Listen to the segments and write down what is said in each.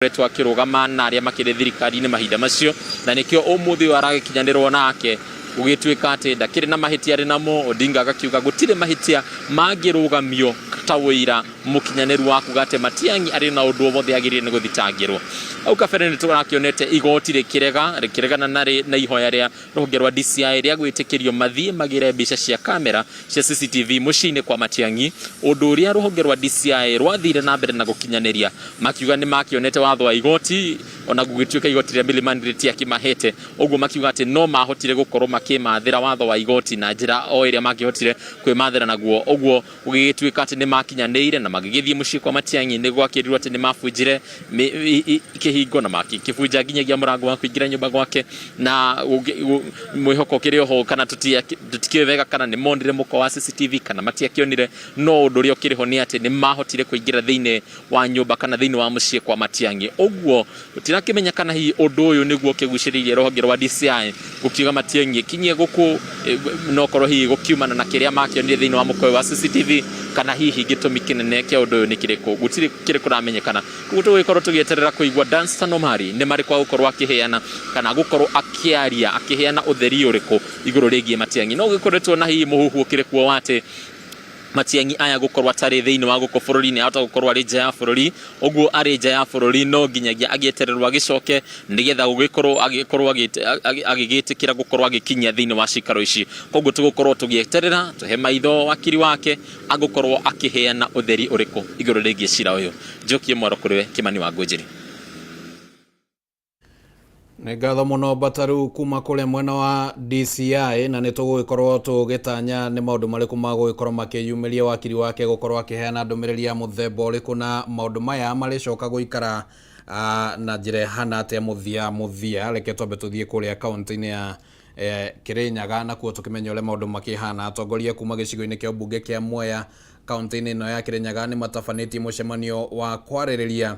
Akoretwo akĩrũgama na arĩa makĩrĩ thirikari-inĩ mahinda macio, na nĩkĩo ũmũthĩ ũyũ aragĩkinyanĩrwo nake gũgĩtuĩka atĩ ndakĩrĩ na mahĩtia arĩ namo. Odinga agakiuga gũtirĩ mahĩtia mangĩrũgamio ta ũira mũkinyanĩru wa kuga atĩ Matiang'i arĩ na ũndũ o wothe agĩrĩire nĩ gũthitangĩrwo. Hau kabere nĩ tũrakĩonete igoti rĩkĩrega rĩkĩregana na ihoya rĩa rũhonge rwa DCI rĩa gwĩtĩkĩrio mathiĩ magĩre mbica cia kamera cia CCTV mũciĩ-inĩ kwa Matiang'i, ũndũ ũrĩa rũhonge rwa DCI rwathire na mbere na gũkinyanĩria, makiuga nĩ makĩonete watho wa igoti ona gũgĩtuĩka igoti rĩa Milimani rĩtiakĩmahete ũguo, makiuga atĩ no mahotire gũkorwo makĩmathĩra watho wa igoti na njĩra o ĩrĩa mangĩhotire kwĩmathĩra naguo. Ũguo gũgĩgĩtuĩka atĩ nĩ makinyanĩire na magĩgĩthiĩ mũciĩ kwa Matiang'i. Nĩ gwakĩrirwo atĩ nĩ mabunjire kĩhingo na makĩbunja nginyagia mũrango wa kũingĩra nyũmba gwake, na mwĩhoko ũkĩrĩ oho kana tũtikĩũĩ wega kana nĩ monire mũkwa wa CCTV kana matiakĩonire, no ũndũ ũrĩa ũkĩrĩ ho nĩ atĩ nĩ mahotire kũingĩra thĩinĩ wa nyũmba kana thĩinĩ wa mũciĩ kwa Matiang'i. Ũguo tũtirakĩmenya kana hihi ũndũ ũyũ nĩguo ũkĩgucĩrĩirie rũhonge rwa DCI gũkiuga Matiang'i kinyie gũkũ, no korwo hihi gũkiumana na kĩrĩa makĩonire thĩinĩ wa mũkwa wa CCTV, kana hihi gĩtũmi kĩnene kĩa ũndũ ũyũ nĩ kĩrĩkũ, gũtirĩ kĩrĩ kũramenyekana. Koguo tũgũgĩkorwo tũgĩeterera kũigua Danstan Omari nĩ marĩkũ agũkorwo akĩheana kana gũkorwo akĩaria akĩheana ũtheri ũrĩkũ igũrũ rĩgiĩ Matiang'i. No gũgĩkoretwo na hihi mũhuhu ũkĩrĩ kuo wa atĩ Matiang'i aya gũkorwo atarĩ thĩinĩ wa gũkũ bũrũri-inĩ, ahota gũkorwo arĩ nja ya bũrũri. Ũguo arĩ nja ya bũrũri no nginyagia agĩetererwo agĩcoke nĩgetha gũgĩkorwo agĩkorwo agĩgĩtĩkĩra gũkorwo agĩkinyia thĩinĩ wa cikaro ici. Koguo tũgũkorwo tũgĩeterera tũhe maitho wakiri wake agũkorwo akĩheana ũtheri ũrĩkũ igũrũ rĩgiĩ cira ũyũ. Njokie mwaro kũrĩ we Kĩmani wa Ngũnjiri. Nĩ ngatho mũno Mbataru kuma kũrĩa mwena wa DCI, na nĩ tũgũgĩkorwo tũgĩtanya nĩ maũndũ marĩkũ magũgĩkorwo makĩyumĩria, wakiri wake gũkorwo akĩheana ndũmĩrĩri ya mũthemba ũrĩkũ, na maũndũ maya marĩcoka gũikara na njĩra ĩhana atĩa mũthia mũthia. Reke twambe tũthiĩ kũrĩa kaũntĩ-inĩ ya Kĩrĩnyaga, nakuo tũkĩmenye ũrĩa maũndũ makĩhana. Atongoria kuma gĩcigo-inĩ kĩa ũmbunge kĩa Mwea kaũntĩ-inĩ ĩno ya Kĩrĩnyaga nĩ matabanĩtie mũcemanio wa kwarĩrĩria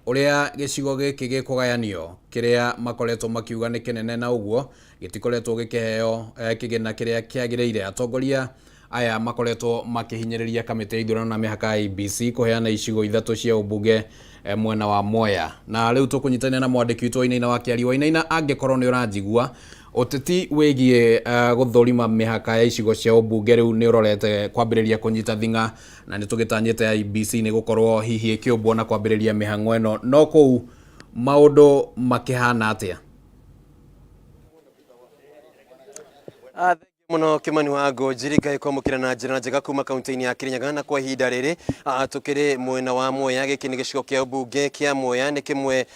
ũrĩa gĩcigo gĩkĩ gĩkũgayanio, kĩrĩa makoretwo makiuga nĩ kĩnene na ũguo gĩtikoretwo gĩkĩheo kĩgĩna kĩrĩa kĩagĩrĩire. Atongoria aya makoretwo makĩhinyĩrĩria kamĩtĩ ya ithurano na mĩhaka IEBC kũheana icigo ithatũ cia ũmbunge mwena wa Mwea. Na rĩu tũkũnyitanĩra na mwandĩki witũ Wainaina wa Kĩari. Wainaina, angĩkorwo nĩ ũranjigua, ũteti wĩgiĩ gũthũrima mĩhaka ya icigo cia ũmbunge rĩu nĩ ũrorete kwambĩrĩria kũnyita thing'a, na nĩ tũgĩtanyĩte IEBC nĩ gũkorwo hihi ĩkĩũmbwo na kwambĩrĩria mĩhang'o ĩno, no kũu maũndũ makĩhana atĩa? Muno Kimani wa Ngũnjiri, Ngai kwamũkĩra na njĩra njega kuma kaunti-inĩ ya Kirinyaga. Na kwa ihinda rĩrĩ tũkĩrĩ mwena wa Mwea. Gĩkĩ nĩ gĩcigo kĩa ũmbunge kĩa Mwea, nĩ kĩmwe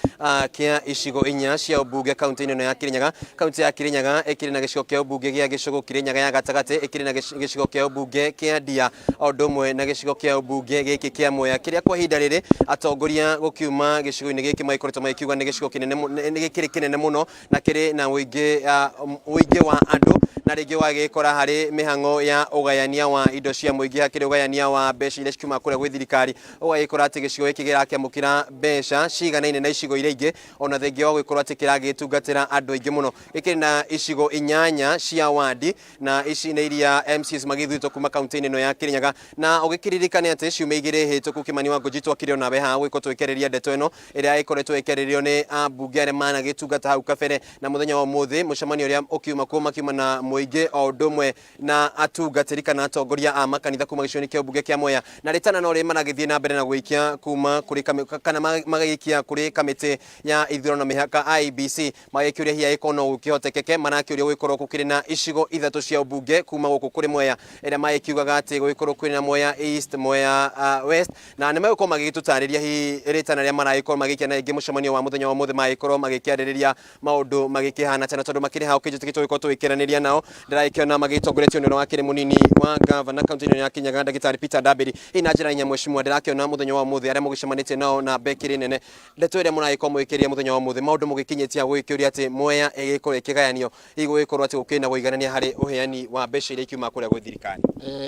kĩa icigo inya cia ũmbunge kaunti-inĩ ĩno ya Kirinyaga. Kaunti ya Kirinyaga ĩkĩrĩ na gĩcigo kĩa ũmbunge gĩa Gĩcũgũ, Kirinyaga ya gatagatĩ ĩkĩrĩ na gĩcigo kĩa ũmbunge kĩa Ndia, o ũndũ ũmwe na gĩcigo kĩa ũmbunge gĩkĩ kĩa Mwea, kĩrĩa kwa ihinda rĩrĩ atongoria gũkiuma gĩcigo-inĩ gĩkĩ magĩkoretwo magĩkiuga nĩ gĩcigo kĩnene, nĩ kĩrĩ kĩnene mũno na kĩrĩ na ũingĩ wa andũ, na rĩngĩ wagĩkora harĩ mĩhang'o ya ũgayania wa indo cia mũingĩ, hakĩrĩ ũgayania wa mbeca iria cikiuma kũrĩa gwĩ thirikari, ũgagĩkora atĩ gĩcigo gĩkĩ kĩrakĩamũkĩra mbeca ciganaine na icigo iria ingĩ, ona thengia wa gũgĩkorwo atĩ kĩragĩtungatĩra andũ aingĩ mũno. Gĩkĩrĩ na icigo inyanya cia wandi, na ici nĩ iria MCAs magĩthurĩtwo kuma kaunti-inĩ ĩno ya Kirinyaga. Na ũgĩkĩririkane atĩ ciumia igĩrĩ hĩtũku, Kĩmani wa Ngũnji, twakĩrĩ onawe haha gũgĩkorwo tũgĩkĩarĩria ndeto ĩno ĩrĩa ĩkoretwo ĩkĩarĩrĩrio nĩ ambunge arĩa managĩtungata hau kabere. Na mũthenya wa ũmũthĩ mũcemanio ũrĩa ũkiuma kuo makiuma na mũingĩ o ũndũ ũmwe na atungatĩri kana atongoria a makanitha kuma gĩcigo-inĩ kĩa ũmbunge kĩa Mwea, na rĩtana no rĩ maragĩthiĩ na mbere na gũikia kuma kũrĩ kana magagĩikia kũrĩ kamĩtĩ ya ithurano na mĩhaka IEBC, magĩkĩũria hihi angĩkorwo no gũkĩhotekeke. Marakĩũria gũgĩkorwo gũkĩrĩ na icigo ithatũ cia ũmbunge kuma gũkũ kũrĩ Mwea, ĩrĩa magĩkiugaga atĩ gũgĩkorwo kwĩna Mwea East, Mwea West, na nĩ magũkorwo magĩgĩtũtarĩria hihi rĩtana rĩrĩa maragĩkorwo magĩikia, na rĩngĩ mũcemanio wa mũthenya wa ũmũthĩ magĩkorwo magĩkĩarĩrĩria maũndũ magĩkĩhana tena, tondũ makĩrĩ hau kĩnjĩtĩkĩtwo gũkorwo tũgĩkĩaranĩria nao. Ndĩragĩkĩona magĩtongoretio nĩ ũrĩa wakĩrĩ mũnini wa gavana kaunti-inĩ ya Kirinyaga, ndagĩtarĩ Peter Ndambĩri. Hihi na njĩra inya, mheshimiwa, ndĩrakĩona mũthenya wa ũmũthĩ arĩa mũgĩcemanĩtie nao na mbekĩrĩ nene, ndeto ĩrĩa mũragĩkorwo mũgĩkĩria mũthenya wa ũmũthĩ, maũndũ mũgĩkinyĩtie gũgĩkĩũria atĩ Mwea ĩgĩkorwo ĩkĩgayanio, hihi gũgĩkorwo atĩ gũkĩrĩ na ũiganania harĩ ũheani wa mbeca iria ikiuma kũrĩa gwĩ thirikari?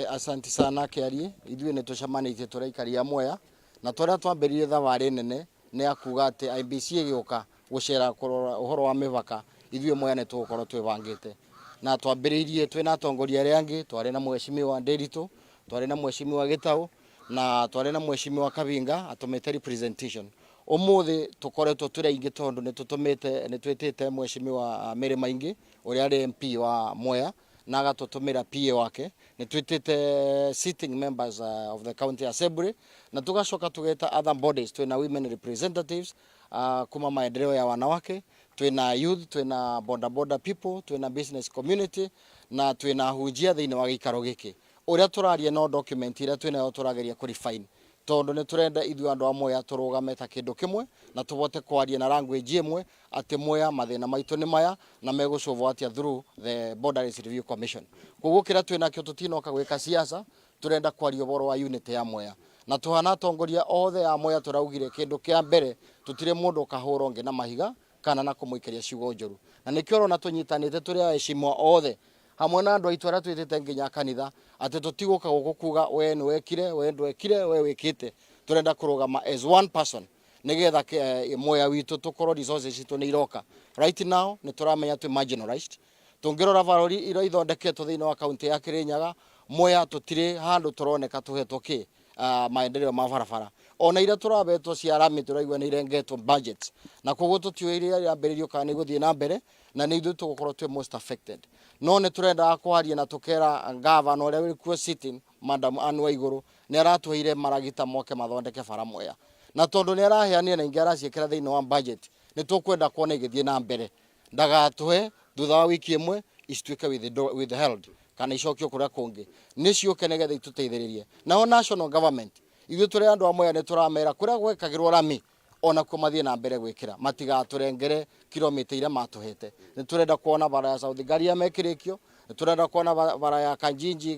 Asanti sana Kĩarie, ithuĩ nĩ tũcemanĩtie tũrĩ aikari a Mwea, na tũrĩa twambĩrĩirie thabarĩ nene nĩ ya kuga atĩ IEBC ĩgĩũka gũcera kũrora ũhoro wa mĩbaka, ithuĩ Mwea nĩ tũgũkorwo twĩbangĩte. Na twambĩrĩirie twĩna atongoria arĩa angĩ, twarĩ na mheshimiwa Nderitu, twarĩ na mheshimiwa Gĩtaũ, na twarĩ na mheshimiwa Kabinga atũmĩte representation. Umuthi tukoretwo turi aingi tondu ni tutumite ni twitite mheshimiwa Mary Maingi uria ari MP wa Mwea na agatutumira PA wake. Ni twitite sitting members of the county assembly na tugacoka tugeta other bodies. Twina women representatives kuma maendeleo ya wanawake, twina youth, twina boda boda people, twina business community na twina hunjia thiini wa giikaro giki. Uria turaria no document iria twinayo turageria ku refine tondu ni turenda ithuĩ andũ a Mwea tũrũgame ta kĩndũ kĩmwe na tũvote kwaria na language ĩmwe atĩ Mwea mathĩna maitũ nĩ maya na megũcũvwo atĩa through the Boundaries Review Commission. Koguo kĩrĩa twĩnakĩo tũtinoka gwĩka siasa, turenda kwaria ũhoro wa unity ya Mwea na tuhana atongoria othe a Mwea tũraugire kĩndũ kĩa mbere tũtirĩ mũndũ ũkahũra ũngĩ na mahiga kana na kũmũikĩria ciugo njũru, na nĩkĩo ũrona tũnyitanĩte tũrĩ aheshimiwa othe hamwe na andũ aitũ arĩa twĩtĩte nginya kanitha atĩ tũtigũka gũkũ kuga we nĩ wekire, we ndwekire, we wĩkĩte. Tũrenda kũrũgama as one person nigetha Mwea witũ tũkorwo resources citũ nĩ iroka. Right now nĩ tũramenya twĩ marginalized. Tũngĩrora barori iria ithondeketwo thĩinĩ wa kaunti ya Kirinyaga, Mwea tũtirĩ handũ tũroneka tũhetwo kĩ maendeleo ma barabara. Ona iria tũrabetwo cia rami tũraigua nĩ irengetwo budget, na koguo tũtiũĩ iria irambĩrĩrio kana nĩ igũthiĩ na mbere, na nĩ ithuĩ tũgũkorwo twĩ most affected. No nĩ tũrendaga kwaria na tũkera gavana ũrĩa wĩ kuo sitting, Madam Anne Waigũrũ, nĩ aratũheire maragita moke mathondeke bara Mwea, na tondũ nĩ araheanire na ingĩ araciĩkĩra thĩinĩ wa budget, nĩ tũkwenda kuona igĩthiĩ na mbere. Ndagatũhe thutha wa wiki ĩmwe icituĩke withheld kana icokio kũrĩa kũngĩ, nĩ ciũke nĩgetha itũteithĩrĩrie. Nao national government, ithuĩ tũrĩ andũ a Mwea nĩ tũramera kũrĩa gwekagĩrwo rami onakuo mathiĩ na mbere gwĩkĩra, matigatũrengere kilomita iria matũhete. Nĩ tũrenda kuona bara ya South Garia mekĩrĩkio, nĩ tũrenda kuona bara ya Kanjinji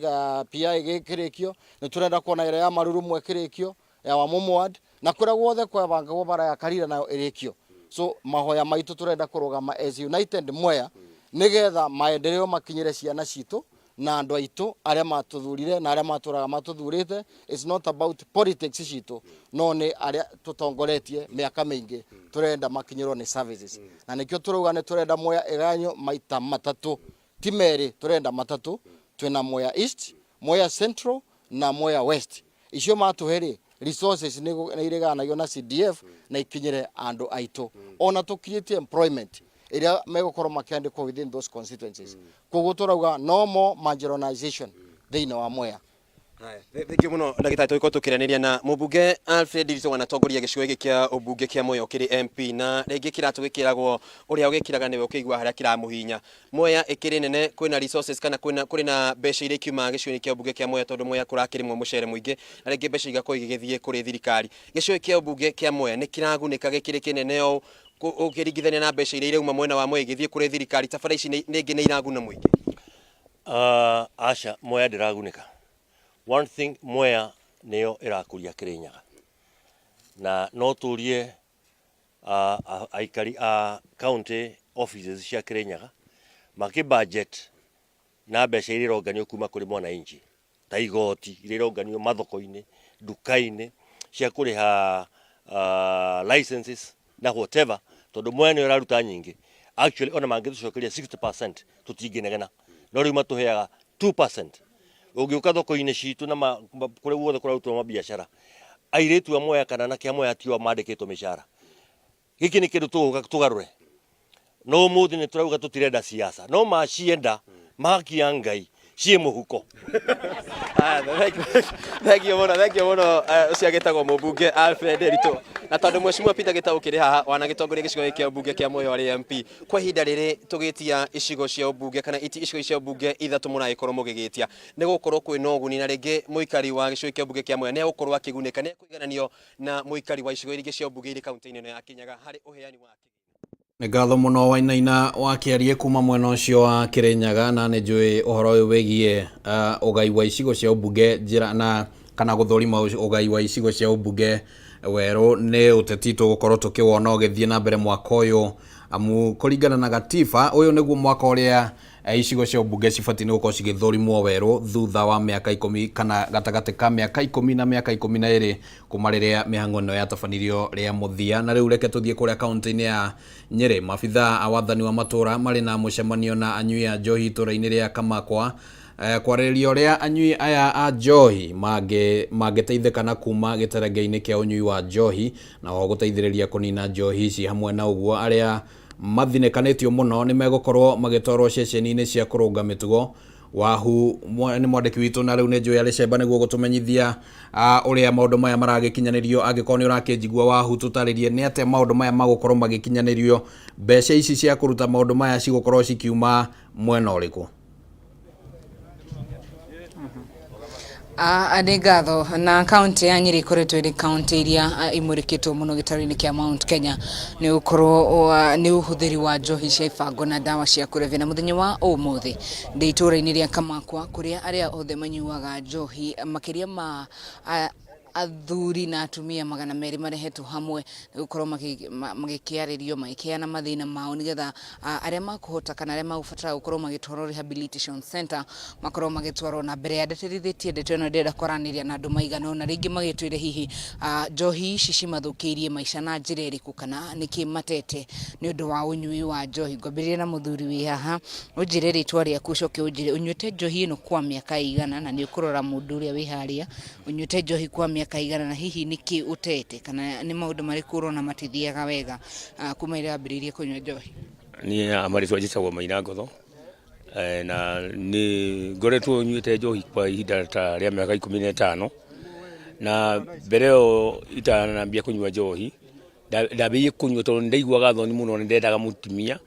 PI ĩgĩkĩrĩkio, nĩ tũrenda kuona ĩrĩa ya Marurumu ĩkĩrĩkio ya Wamumu ward, na kũrĩa guothe kwabangagwo bara ya Karira nayo ĩrĩkio. So mahoya maitũ tũrenda kũrũgama as united Mwea nigetha maendeleo makinyĩre ciana citũ na andũ aitũ arĩa matũthurire na arĩa matũraga matũthurĩte. It's not about politics citũ, no nĩ arĩa tũtongoretie mĩaka mĩingĩ tũrenda makinyĩrwo nĩ services, na nĩkĩo tũrauga nĩ tũrenda Mwea ĩgayanio maita matatũ, ti merĩ, tũrenda matatũ. Twĩna Mwea East, Mwea Central na Mwea West. Icio matũhe rĩ, resources nĩ ireganagio na CDF na ikinyĩre andũ aitũ, ona tũ create employment ĩrĩa megũkorwo makĩandĩkwo within those constituencies. Koguo tũrauga no more marginalization thĩinĩ wa Mwea. Thengiũ mũno ndagĩtarĩ. Tũgĩkorwo tũkĩranĩria na mũmbunge Alfred Ndiritu wanatongoria gĩcigo gĩkĩ kĩa ũmbunge kĩa Mwea ũkĩrĩ MP, na rĩngĩ kĩratũ gĩkĩragwo ũrĩa ũgĩkĩraga nĩwe ũkĩigua harĩa kĩramũhinya. Mwea ĩkĩrĩ nene, kwĩna resources kana kwĩna kũrĩ na mbeca iria ikiumaga gĩcigo-inĩ kĩa ũmbunge kĩa Mwea, tondũ Mwea kũrakĩrĩmwo mũcere mũingĩ na rĩngĩ mbeca igakorwo igĩgĩthiĩ kũrĩ thirikari. Gĩcigo kĩa ũmbunge kĩa Mwea nĩ kĩragunĩka gĩkĩrĩ kĩnene ũũ ũkĩringithania na mbeca iria irauma mwena wa Mwea igĩthiĩ kũrĩ thirikari, ta bara ici nĩngĩ nĩ iraguna mũingĩ? Aca, Mwea ndĩragunĩka. One thing, Mwea nĩyo ĩrakũria Kĩrĩnyaga, na no tũrie aikari a county offices cia Kĩrĩnyaga makĩ budget na mbeca iria ironganio kuma kũrĩ mwananchi ta igoti iria ironganio mathoko-inĩ, nduka-inĩ cia kũrĩha licenses na whatever, tondũ Mwea nĩyo ĩraruta nyingĩ. Actually, ona mangĩtũcokeria 60% tũtingĩnegena, no rĩu matũheaga 2%. Ũngĩũka thoko-inĩ citũ na kũrĩa guothe kũrarutwo mabiacara, airĩtu a Mwea kana anake a Mwea tio mandĩkĩtwo mĩcara. Gĩkĩ nĩ kĩndũ tũgũka tũgarũre, no ũmũthĩ nĩ tũrauga tũtirenda siasa, no macienda mahaki ya Ngai ciĩ mũhuko. Thank you mũno, thank you mũno. Ũcio agĩtagwo mũmbunge Alfred Ndiritu. Na tondũ mheshimiwa Peter Gitau ũkĩrĩ haha wanagĩtongoria gĩcigo gĩkĩ kĩa ũmbunge kĩa Mwea arĩ MP kwa ihinda rĩrĩ, tũgĩtia icigo cia ũmbunge kana icigo cia ũmbunge ithatũ mũragĩkorwo mũgĩgĩtia, nĩ gũkorwo kwĩna ũguni na rĩngĩ mũikari wa gĩcigo kĩa ũmbunge kĩa Mwea nĩ egũkorwo akĩgunĩka, nĩ ekũigananio na mũikari wa icigo iria ingĩ cia ũmbunge irĩ kaunti-inĩ ĩno ya Kirinyaga harĩ ũheani wa Nĩ ngatho mũno Wainaina wa kĩarie kuma mwena ũcio wa Kĩrĩnyaga, na nĩ njũĩ ũhoro ũyũ wĩgiĩ ũgai wa icigo cia ũmbunge njĩra na kana gũthũrima ũgai wa icigo cia ũmbunge werũ nĩ ũteti tũgũkorwo tũkĩwona ũgĩthiĩ na mbere mwaka ũyũ, amu kũringana na gatiba ũyũ nĩguo mwaka ũrĩa icigo cia ũmbunge cibatiĩ nĩ gũkorwo cigĩthũrimwo werũ thutha wa mĩaka 10 kana gatagatĩ ka mĩaka 10 na mĩaka 12 kuma rĩrĩa mĩhang'o ĩno yatabanirio rĩa mũthia. Na rĩu reke tũthiĩ kũrĩa kaunti-inĩ ya Nyĩrĩ. Mabithaa a wathani wa matũũra marĩ na mũcemanio na anyui a njohi itũũra-inĩ rĩa Kamakwa. Kwarĩrĩria ũrĩa anyui aya a njohi mangĩteithĩkana kuma gĩterenge-inĩ kĩa ũnyui wa njohi na o gũteithĩrĩria kũnina njohi ici. Hamwe na ũguo, arĩa mathinĩkanĩtio mũno nĩ megũkorwo magĩtwarwo ceceni-inĩ cia kũrũnga mĩtugo. Wahu nĩ mwandĩki witũ na rĩu nĩ njũĩ arĩ cemba nĩguo gũtũmenyithia ũrĩa maũndũ maya maragĩkinyanĩrio. Angĩkorwo nĩ ũrakĩnjigua, Wahu, tũtarĩrie nĩ atĩa maũndũ maya magũkorwo magĩkinyanĩrio, mbeca ici cia kũruta maũndũ maya cigũkorwo cikiuma mwena ũrĩkũ? Nĩ ngatho. Na kaunti ya Nyĩrĩ ĩkoretwo ĩrĩ kaunti iria imũrĩkĩtwo mũno gĩtarũ-inĩ kĩa Mount Kenya nĩ ũkorwo nĩ ũhũthĩri wa njohi cia ibango na ndawa cia kũrebia. Na mũthenya wa ũmũthĩ ndĩ itũũra-inĩ rĩa Kamakwa, kũrĩa arĩa othe manyuaga njohi makĩria ma athuri na atumia 200 marehetwo hamwe gũkorwo magĩkĩarĩrio, magĩkĩheana mathĩna mao, nĩgetha arĩa makũhota kana arĩa magũbatara gũkorwo magĩtwarwo rehabilitation center makorwo magĩtwarwo. Na mbere ya ndeterithĩtie ndeto ĩno, ndĩrenda kwaranĩria na andũ maigana ũna, rĩngĩ magĩtwĩre hihi njohi ici cimathũkĩirie maica na njĩra ĩrĩkũ, kana nĩkĩ matete nĩ ũndũ wa ũnyui wa njohi. Ngwambĩrĩria na mũthuri wĩ haha. Ũnjĩre rĩtwa rĩaku, ũcoke ũnjĩre ũnyuĩte njohi ĩno kwa mĩaka ĩigana, na nĩ ũkũrora mũndũ ũrĩa wĩ harĩa. Ũnyuĩte njohi kwa mĩaka ĩigana, na hihi nĩkĩ ũtete, kana nĩ maũndũ marĩkũ ũrona matithiaga wega kuma ĩrĩa wambĩrĩirie kũnyua njohi? Niĩ marĩtwa njĩtagwo Maina Ngotho, na nĩ ngoretwo nyuĩte njohi kwa ihinda ta rĩa mĩaka 15. Na mbere ĩyo itanambia kũnyua njohi, ndambĩrĩirie kũnyua tondũ nĩ ndaiguaga thoni mũno, nĩ ndendaga mũtumia,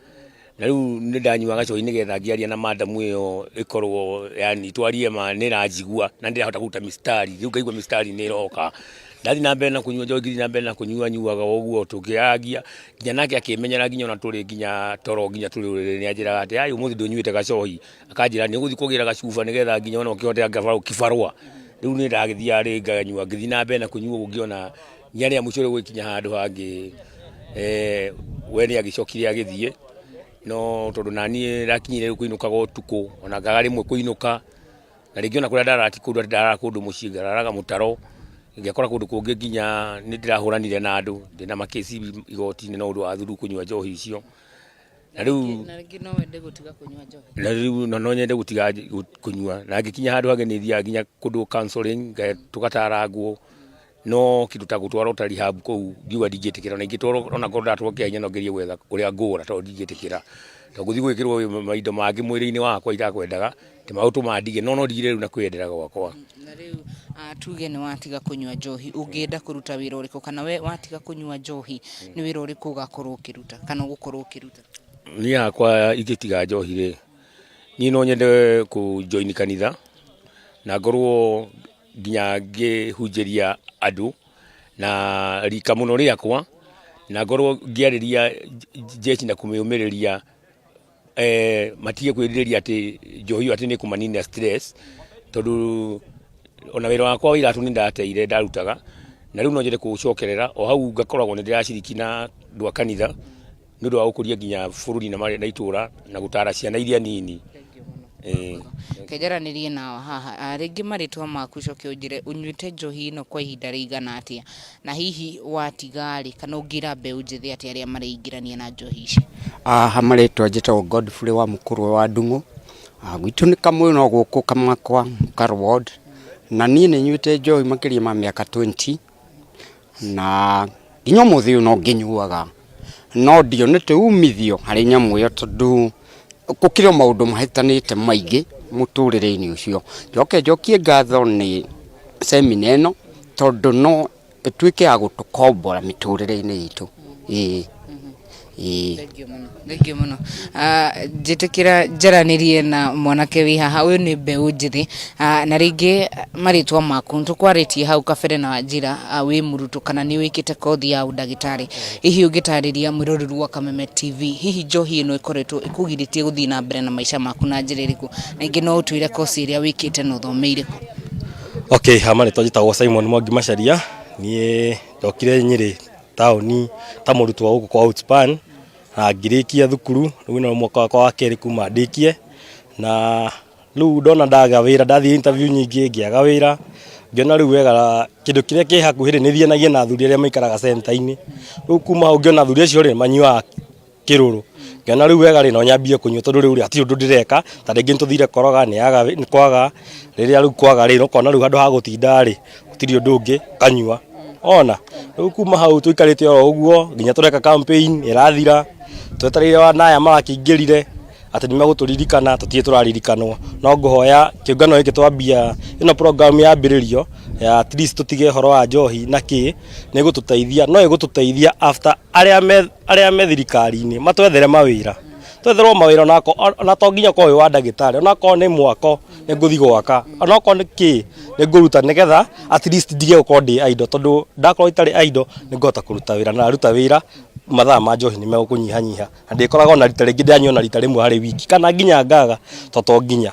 na rĩu nĩ ndanyuaga njohi nĩgetha ngĩaria na madamu ĩyo ĩkorwo yani twarie ma nĩ ĩranjigua na ndĩrahota kũruta mistari. Rĩu ngaigua mistari nĩ ĩroka. Ndathiĩ na mbere na kũnyua njohi, ngĩthiĩ na mbere na kũnyua, nyuaga o ũguo tũkĩaragia, nginya nake akĩmenyera, nginya ona tũrĩ nginya toro, nginya tũrĩ ũrĩrĩ, nĩ anjĩraga atĩ ai, ũmũthĩ ndũnyuĩte gacohi, akanjĩra nĩ ũgũthiĩ kũgĩra gacuba nĩgetha nginya ona ũkĩhote kibarũa. Rĩu nĩ ndagĩthiaga rĩngĩ nganyua, ngĩthiĩ na mbere na kũnyua ũguo, ngĩona nginya rĩrĩa mũico rĩu gũgĩkinya handũ hangĩ, we nĩ agĩcokire agĩthiĩ, no tondũ naniĩ ndakinyire rĩu kũinũkaga ũtukũ, ona ngaga rĩmwe kũinũka, na rĩngĩ ona kũrĩa ndararaga ti kũndũ atĩ ndararaga kũndũ mũciĩ, ngararaga mũtaro, ngekora kũndũ kũngĩ, nginya nĩ ndĩrahũranire na andũ, ndĩna makĩci igoti-inĩ no ũndũ wa thuru kũnyua njohi icio. Na rĩu Na rĩngĩ no wende gũtiga kũnyua njohi? Na rĩu no nyende gũtiga kũnyua, na ngĩkinya handũ hangĩ nĩ thiaga nginya kũndũ counseling, tũgatarangwo, no kĩndũ ta gũtwarwo ta rehab kũu ngiuga ndingĩtĩkĩra. Ona ingĩtwarwo, ona korwo ndatwarwo kĩa hinya, no ngerie gwetha kũrĩa ngũra, tondũ ndingĩtĩkĩra, tondũ gũthiĩ gwĩkĩrwo maindo mangĩ mwĩrĩ-inĩ wakwa itakwendaga ti magũtũma ndige, no ndigire rĩu na kwĩyendera gwakwa. Na rĩu tuge nĩ watiga kũnyua njohi, ũngĩenda kũruta wĩra ũrĩkũ? Kana we watiga kũnyua njohi, nĩ wĩra ũrĩkũ ũgakorwo ũkĩruta kana ũgũkorwo ũkĩruta? Niĩ hakwa ingĩtiga njohi rĩ, niĩ no nyende kũ join kanitha na ngorwo nginya ngĩhunjĩria andũ na rika mũno rĩakwa, na ngorwo ngĩarĩria jeshi na kũmĩũmĩrĩria, matige kwĩrirĩria atĩ njohi ĩyo atĩ nĩ ĩkũmanina stress, tondũ ona wĩra wakwa wa iratũ nĩ ndateire ndarutaga, na rĩu no nyende kũũcokerera o hau ngakoragwo nĩ ndĩraciriki na andũ a kanitha nĩ ũndũ wa gũkũria nginya bũrũri na itũra na gũtara ciana iria nini. Reke njaranĩrie nawe haha. Rĩngĩ marĩtwa maku, ũcoke ũnjĩre ũnyuĩte njohi ĩno kwa ihinda rĩigana atĩa, na hihi watiga rĩ, kana ũngĩra mbeũ njĩthĩ atĩa arĩa mareingĩrania na njohi ici? Haha marĩtwa njĩtagwo Godfrey wa Mũkũrwe wa Ndung'u. Gwitũ nĩ Kamũyũ no gũkũ Kamakwa Mũkarũ ward. Na niĩ nĩ nyuĩte njohi makĩria ma mĩaka 20 na nginya ũmũthĩ ũyũ no ngĩnyuaga, no ndionete umithio harĩ nyamũ ĩyo tondũ gũkĩrĩ o maũndũ mahĩtanĩte maingĩ mũtũrĩre-inĩ ũcio. Njoke njokie ngatho nĩ semina ĩno tondũ no ĩtuĩke ya gũtũkombora mĩtũrĩre-inĩ itũ, ĩĩ ĩĩ. Thengiũ mũno, thengiũ mũno. Njĩtĩkĩra njaranĩrie na mwanake wĩ haha. Ũyũ nĩ mbeũ njĩthĩ, na rĩngĩ marĩtwa maku, nĩ tũkwarĩtie hau kabere na wanjĩra wĩ mũrutwo kana nĩ wĩkĩte kothi ya ũndagĩtarĩ. Hihi ũngĩtarĩria mwĩroreri wa Kameme TV, hihi njohi ĩno ĩkoretwo ĩkũgirĩtie gũthiĩ na mbere na maica maku na njĩra ĩrĩkũ? Na ingĩ no ũtwĩre kosi ĩrĩa wĩkĩte na ũthomeire kũ? Okay, ha marĩtwa njĩtagwo Simon Mwangi Macharia. Niĩ ndokire Nyĩrĩ taũni ta mũrutwo wa gũkũ kwa Outspan na ngĩrĩkia thukuru. Rĩu ĩno nĩ mwaka wakwa wa kerĩ kuma ndĩkie, na rĩu ndona ndaga wĩra, ndathiĩ interview nyingĩ ngĩaga wĩra, ngĩona rĩu wega kĩndũ kĩrĩa kĩ hakuhĩ rĩ, nĩ thianagie na athuri arĩa maikaraga center-inĩ. Rĩu kuma hau ngĩona athuri acio rĩ, manyuaga kĩrũrũ, ngĩona Ngĩona rĩu wega rĩ, no nyambie kũnyua tondũ rĩu rĩ, hatirĩ ũndũ ndĩreka, ta rĩngĩ nĩtũthire koroga nĩ yaga nĩ kwaga, rĩrĩa rĩu kwaga rĩ, ũkona rĩu handũ ha gũtinda rĩ, gũtirĩ ũndũ ũngĩ, ũkanyua. Ona rĩu kuma hau tũikarĩte oro ũguo nginya tũreka campaign ĩrathira, twetereire wana aya marakĩingĩrire atĩ nĩ megũtũririkana, tũtirĩ tũraririkanwo. No ngũhoya kĩũngano gĩkĩ twambia ĩno program yambĩrĩrio ya at least tũtige ũhoro wa njohi na kĩ, nĩ ĩgũtũteithia, no ĩgũtũteithia after arĩa me arĩa me thirikari-inĩ matwethere mawĩra, twetherwo mawĩra onako ona to nginya ũkorwo wĩ wa ndagĩtarĩ, onakorwo nĩ mwako nĩ ngũthiĩ gwaka, onakorwo nĩ kĩ nĩ ngũruta nĩgetha at least ndige gũkorwo ndĩ idle, tondũ ndakorwo itarĩ idle nĩ ngũhota kũruta wĩra, na ndaruta wĩra mathaa ma njohi nĩ megũkũnyihanyiha na ndĩkoragwo na rita rĩngĩ ndĩranyua na rita rĩmwe harĩ wiki kana nginya ngaga to to nginya.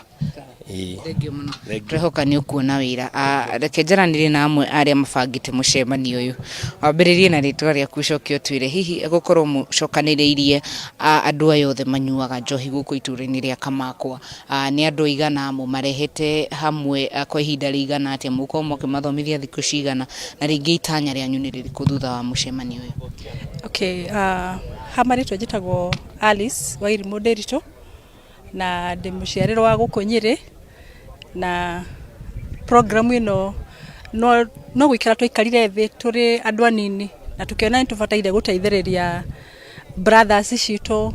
Ĩĩ. Thengiũ mũno. Tũrehoka nĩ ũkuona wĩra. Reke njaranĩrie na amwe arĩa mabangĩte mũcemanio ũyũ. Wambĩrĩrie na rĩtwa rĩaku ũcoke ũtwĩre hihi gũkorwo mũcokanĩrĩirie andũ aya othe manyuaga njohi gũkũ itũra-inĩ rĩa Kamakwa. Nĩ andũ aigana mũmarehete hamwe kwa ihinda rĩigana atĩa, mũgũkorwo mũkĩmathomithia thikũ cigana na rĩngĩ itanya rĩanyu nĩ rĩrĩkũ thutha wa mũcemanio ũyũ? Okay, ha marĩtwa njĩtagwo Alice Wairimũ Ndĩritũ na ndĩ mũciarĩrwo wa gũkũ Nyĩrĩ, na program ĩno no, no gũikara twaikarire thĩ tũrĩ andũ anini na tũkĩona nĩ tũbataire gũteithĩrĩria brothers citũ,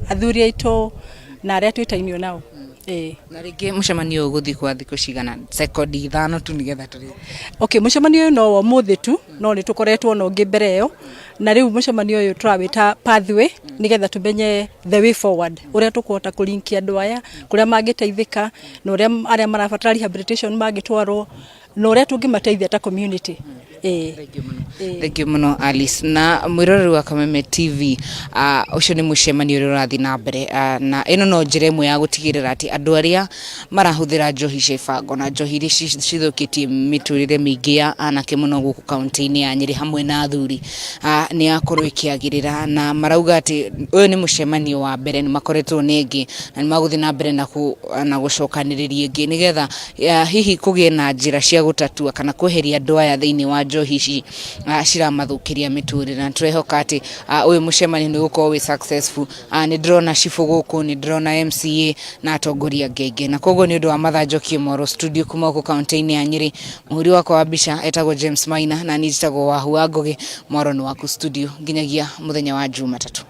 athuri aitũ na arĩa twĩtainio nao. Ĩĩ. Na rĩngĩ mũcemanio ũyũ ũgũthiĩ kwa thikũ cigana? Sekondi 5 tu nĩgetha tũrĩkie. Okay, mũcemanio ũyũ no wa ũmũthĩ tu, no nĩ tũkoretwo na ũngĩ mbere ĩyo, na rĩu mũcemanio ũyũ tũrawĩta pathway nĩgetha tũmenye the way forward, ũrĩa tũkũhota kũ link andũ aya, kũrĩa mangĩteithĩka, na ũrĩa arĩa marabatara rehabilitation mangĩtwarwo, na ũrĩa tũngĩmateithia ta community. Ĩĩ. Thengiũ mũno Alice. Na mwĩroreri wa Kameme TV, ũcio nĩ mũcemanio ũrĩa ũrathiĩ na mbere, na ĩno no njĩra ĩmwe ya gũtigĩrĩra atĩ andũ arĩa marahũthĩra njohi cia ibango na njohi iria cithũkĩtie mĩtũrĩre mĩingĩ ya anake mũno gũkũ kaũntĩ-inĩ ya Nyĩrĩ hamwe na athuri, nĩ yakorwo ĩkĩagĩrĩra, na marauga atĩ ũyũ nĩ mũcemanio wa mbere, nĩ makoretwo na ĩngĩ na nĩ magũthiĩ na mbere na gũcokanĩrĩria ĩngĩ nĩgetha hihi kũgĩe na njĩra cia gũtatua kana kweheria andũ aya thĩinĩ wa njohi ici ciramathũkĩria mĩtũrĩre, na tũrehoka atĩ ũyũ mũcemanio nĩ ũgũkorwo wĩ successful. Nĩ ndĩrona cibũ gũkũ, nĩ ndĩrona MCA na atongoria angĩ aingĩ, na koguo nĩ ũndũ wa mathaa njokie mwaro studio kuma gũkũ kaũntĩ-inĩ ya Nyĩrĩ. Mũhũri wakwa wa mbica etagwo James Maina na niĩ njĩtagwo Wahu wa Ngũgĩ. Mwaro nĩ waku studio nginyagia mũthenya wa Jumatatũ.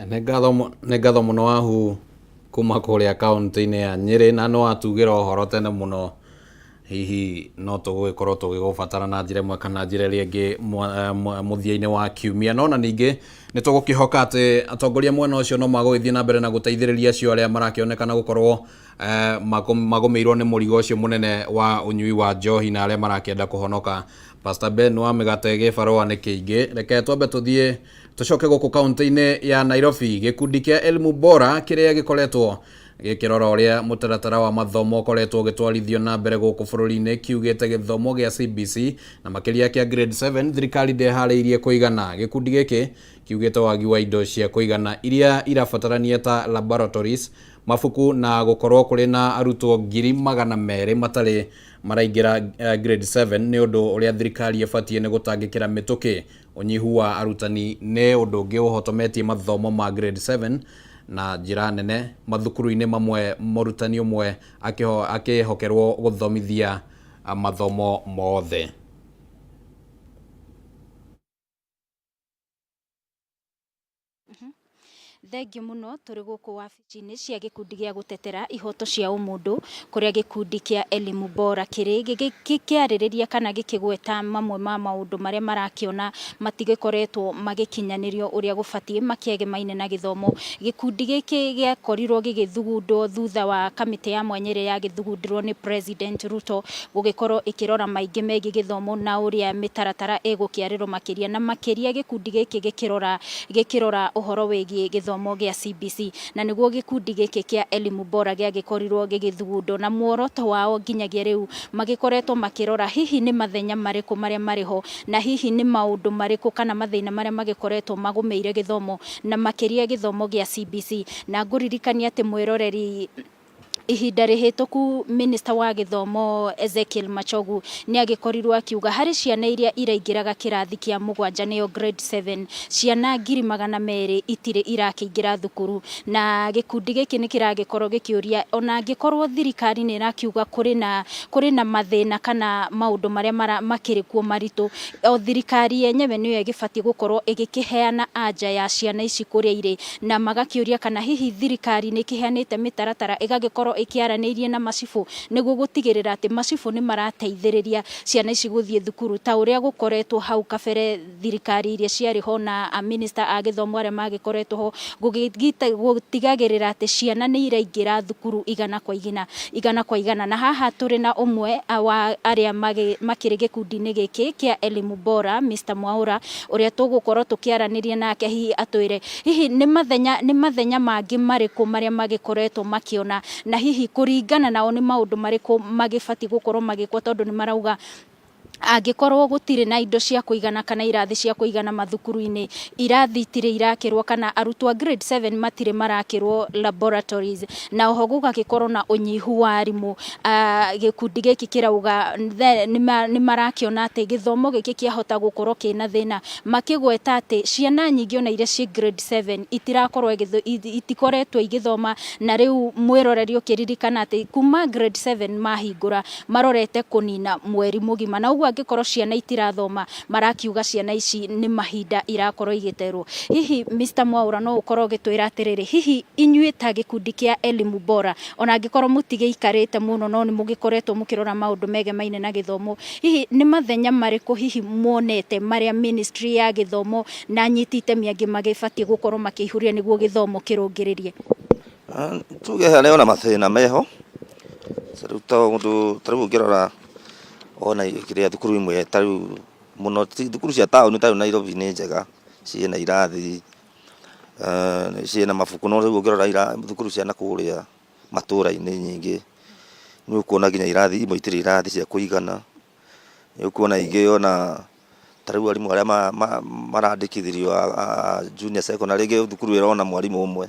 Nĩ ngatho mũno Wahu kuma kũrĩa kaũntĩ-inĩ ya Nyĩrĩ, na nĩ watugĩra ũhoro tene mũno, hihi no tũgũgĩkorwo tũgĩgũbatara na njĩra ĩmwe kana njĩra ĩrĩa ĩngĩ mũthia-inĩ wa kiumia. No na ningĩ nĩ tũgũkĩhoka atĩ atongoria mwena ũcio no magũgĩthiĩ na mbere na gũteithĩrĩria acio arĩa marakĩonekana gũkorwo magũmĩirwo nĩ mũrigo ũcio mũnene wa ũnyui wa njohi na arĩa marakĩenda kũhonoka. Pastor Ben wa mĩgate gĩbarũa nĩ kĩingĩ, reke twambe tũthiĩ tũcoke gũkũ kaũntĩ-inĩ ya Nairobi. Gĩkundi kĩa Elimu Bora kĩrĩa gĩkoretwo gĩkĩrora ũrĩa mũtaratara wa mathomo ũkoretwo ũgĩtwarithio na mbere gũkũ bũrũri-inĩ kiugĩte gĩthomo gĩa CBC na makĩria kĩa grade 7 thirikari ndĩharĩirie kũigana. Gĩkundi gĩkĩ kiugĩte wagi wa indo cia kũigana iria irabatarania ta laboratories, mabuku na gũkorwo kũrĩ na arutwo 200,000 matarĩ maraingĩra grade 7 nĩ ũndũ ũrĩa thirikari ĩbatiĩ nĩ gũtangĩkĩra mĩtũkĩ. Ũnyihu wa arutani nĩ ũndũ ũngĩ ũhotometie mathomo ma grade 7 na njĩra nene mathukuru-inĩ mamwe, mũrutani ũmwe akĩhokerwo gũthomithia mathomo mothe. Thengiũ mũno. Tũrĩ gũkũ wabici-inĩ cia gĩkundi gĩa gũtetera ihoto cia ũmũndũ kũrĩa gĩkundi kĩa Elimu Bora kĩrĩ gĩkĩarĩrĩria kana gĩkĩgweta mamwe ma maũndũ marĩa marakĩona matigĩkoretwo magĩkinyanĩrio ũrĩa gũbatiĩ makĩegemaine na gĩthomo. Gĩkundi gĩkĩ gĩakorirwo gĩgĩthugundwo thutha wa kamĩtĩ ya mwanya ĩrĩa yagĩthugundirwo nĩ President Ruto gũgĩkorwo ĩkĩrora maingĩ megiĩ gĩthomo na ũrĩa mĩtaratara ĩgũkĩarĩrwo makĩria, na makĩria gĩkundi gĩkĩ gĩkĩrora ũhoro wĩgiĩ gĩthomo gĩa CBC, na nĩguo gĩkundi gĩkĩ kĩa Elimu Bora gĩagĩkorirwo gĩgĩthugundwo, na muoroto wao nginyagia rĩu magĩkoretwo makĩrora hihi nĩ mathenya marĩkũ marĩa marĩ ho, na hihi nĩ maũndũ marĩkũ kana mathĩna marĩa magĩkoretwo magũmĩire gĩthomo na makĩria gĩthomo gĩa CBC. Na ngũririkania atĩ mwĩroreri Ihinda rĩhĩtũku Minister wa gĩthomo Ezekiel Machogu nĩ agĩkorirwo akiuga harĩ ciana iria iraingĩraga kĩrathi kĩa mũgwanja nĩyo grade 7, ciana 200,000 itirĩ irakĩingĩra thukuru, na gĩkundi gĩkĩ nĩ kĩragĩkorwo gĩkĩũria ona angĩkorwo thirikari nĩ ĩrakiuga kũrĩ na mathĩna kana maũndũ marĩa makĩrĩ kuo maritũ, o thirikari yenyewe nĩyo ĩgĩbatiĩ gũkorwo ĩgĩkĩheana anja ya ciana ici kũrĩa irĩ, na magakĩũria kana hihi thirikari nĩ ĩkĩheanĩte mĩtaratara ĩgagĩkorwo ĩkĩaranĩirie na macibũ nĩguo gũtigĩrĩra atĩ macibũ nĩ marateithĩrĩria ciana ici gũthiĩ thukuru ta ũrĩa gũkoretwo hau kabere thirikari iria ciarĩ ho na minister a gĩthomo arĩa magĩkoretwo ho gũtigagĩrĩra atĩ ciana nĩ iraingĩra thukuru igana kwa igana, igana kwa igana. Na haha tũrĩ na ũmwe wa arĩa makĩrĩ gĩkundi-inĩ gĩkĩ kĩa Elimu Bora, Mr Mwaura, ũrĩa tũgũkorwo tũkĩaranĩria nake hihi atwĩre hihi nĩ mathenya mangĩ marĩkũ marĩa magĩkoretwo makĩona, na hihi kũringana nao nĩ maũndũ marĩkũ magĩbatiĩ gũkorwo magĩkwo, tondũ nĩ marauga angĩkorwo gũtirĩ na indo cia kũigana kana irathi cia kũigana mathukuru-inĩ, irathi itirĩ irakĩrwo kana arutwo a grade 7 matirĩ marakĩrwo laboratories, na oho gũgagĩkorwo na ũnyihu wa arimũ. Gĩkundi gĩkĩ kĩrauga nĩ marakĩona atĩ gĩthomo gĩkĩ kĩahota gũkorwo kĩna thĩna, makĩgweta atĩ ciana nyingĩ ona iria ciĩ grade 7 itirakorwo itikoretwo igĩthoma, na rĩu mwĩroreri ũkĩririkana atĩ kuma grade 7 mahingũra marorete kũnina mweri mũgima, na ũguo angĩkorwo ciana itirathoma marakiuga ciana ici nĩ mahinda irakorwo igĩterwo. Hihi Mr Mwaura no ũkorwo ũgĩtwĩra atĩrĩrĩ, hihi inyuĩ ta gĩkundi kĩa Elimu Bora, ona angĩkorwo mũtigĩikarĩte mũno no nĩ mũgĩkoretwo mũkĩrora maũndũ megemaine na gĩthomo, hihi nĩ mathenya marĩkũ hihi muonete marĩa ministry ya gĩthomo na anyiti itemi angĩ magĩbatiĩ gũkorwo makĩihũria nĩguo gĩthomo kĩrũngĩrĩrie? Tuge harĩ ona mathĩna meho, rĩu tondũ ta rĩu ũngĩrora ona kĩrĩa thukuru imwe ta rĩu mũno thukuru cia taũni ta rĩu Nairobi nĩ njega, ciĩna irathi, ciĩna mabuku, no rĩu ũngĩrora thukuru cia nakũrĩa matũra-inĩ nyingĩ nĩ ũkuona nginya irathi imwe itirĩ irathi cia kũigana, nĩ ũkuona ingĩ ona ta rĩu arimũ arĩa marandĩkithirio a junior secondary rĩngĩ thukuru ĩrona mwarimũ ũmwe,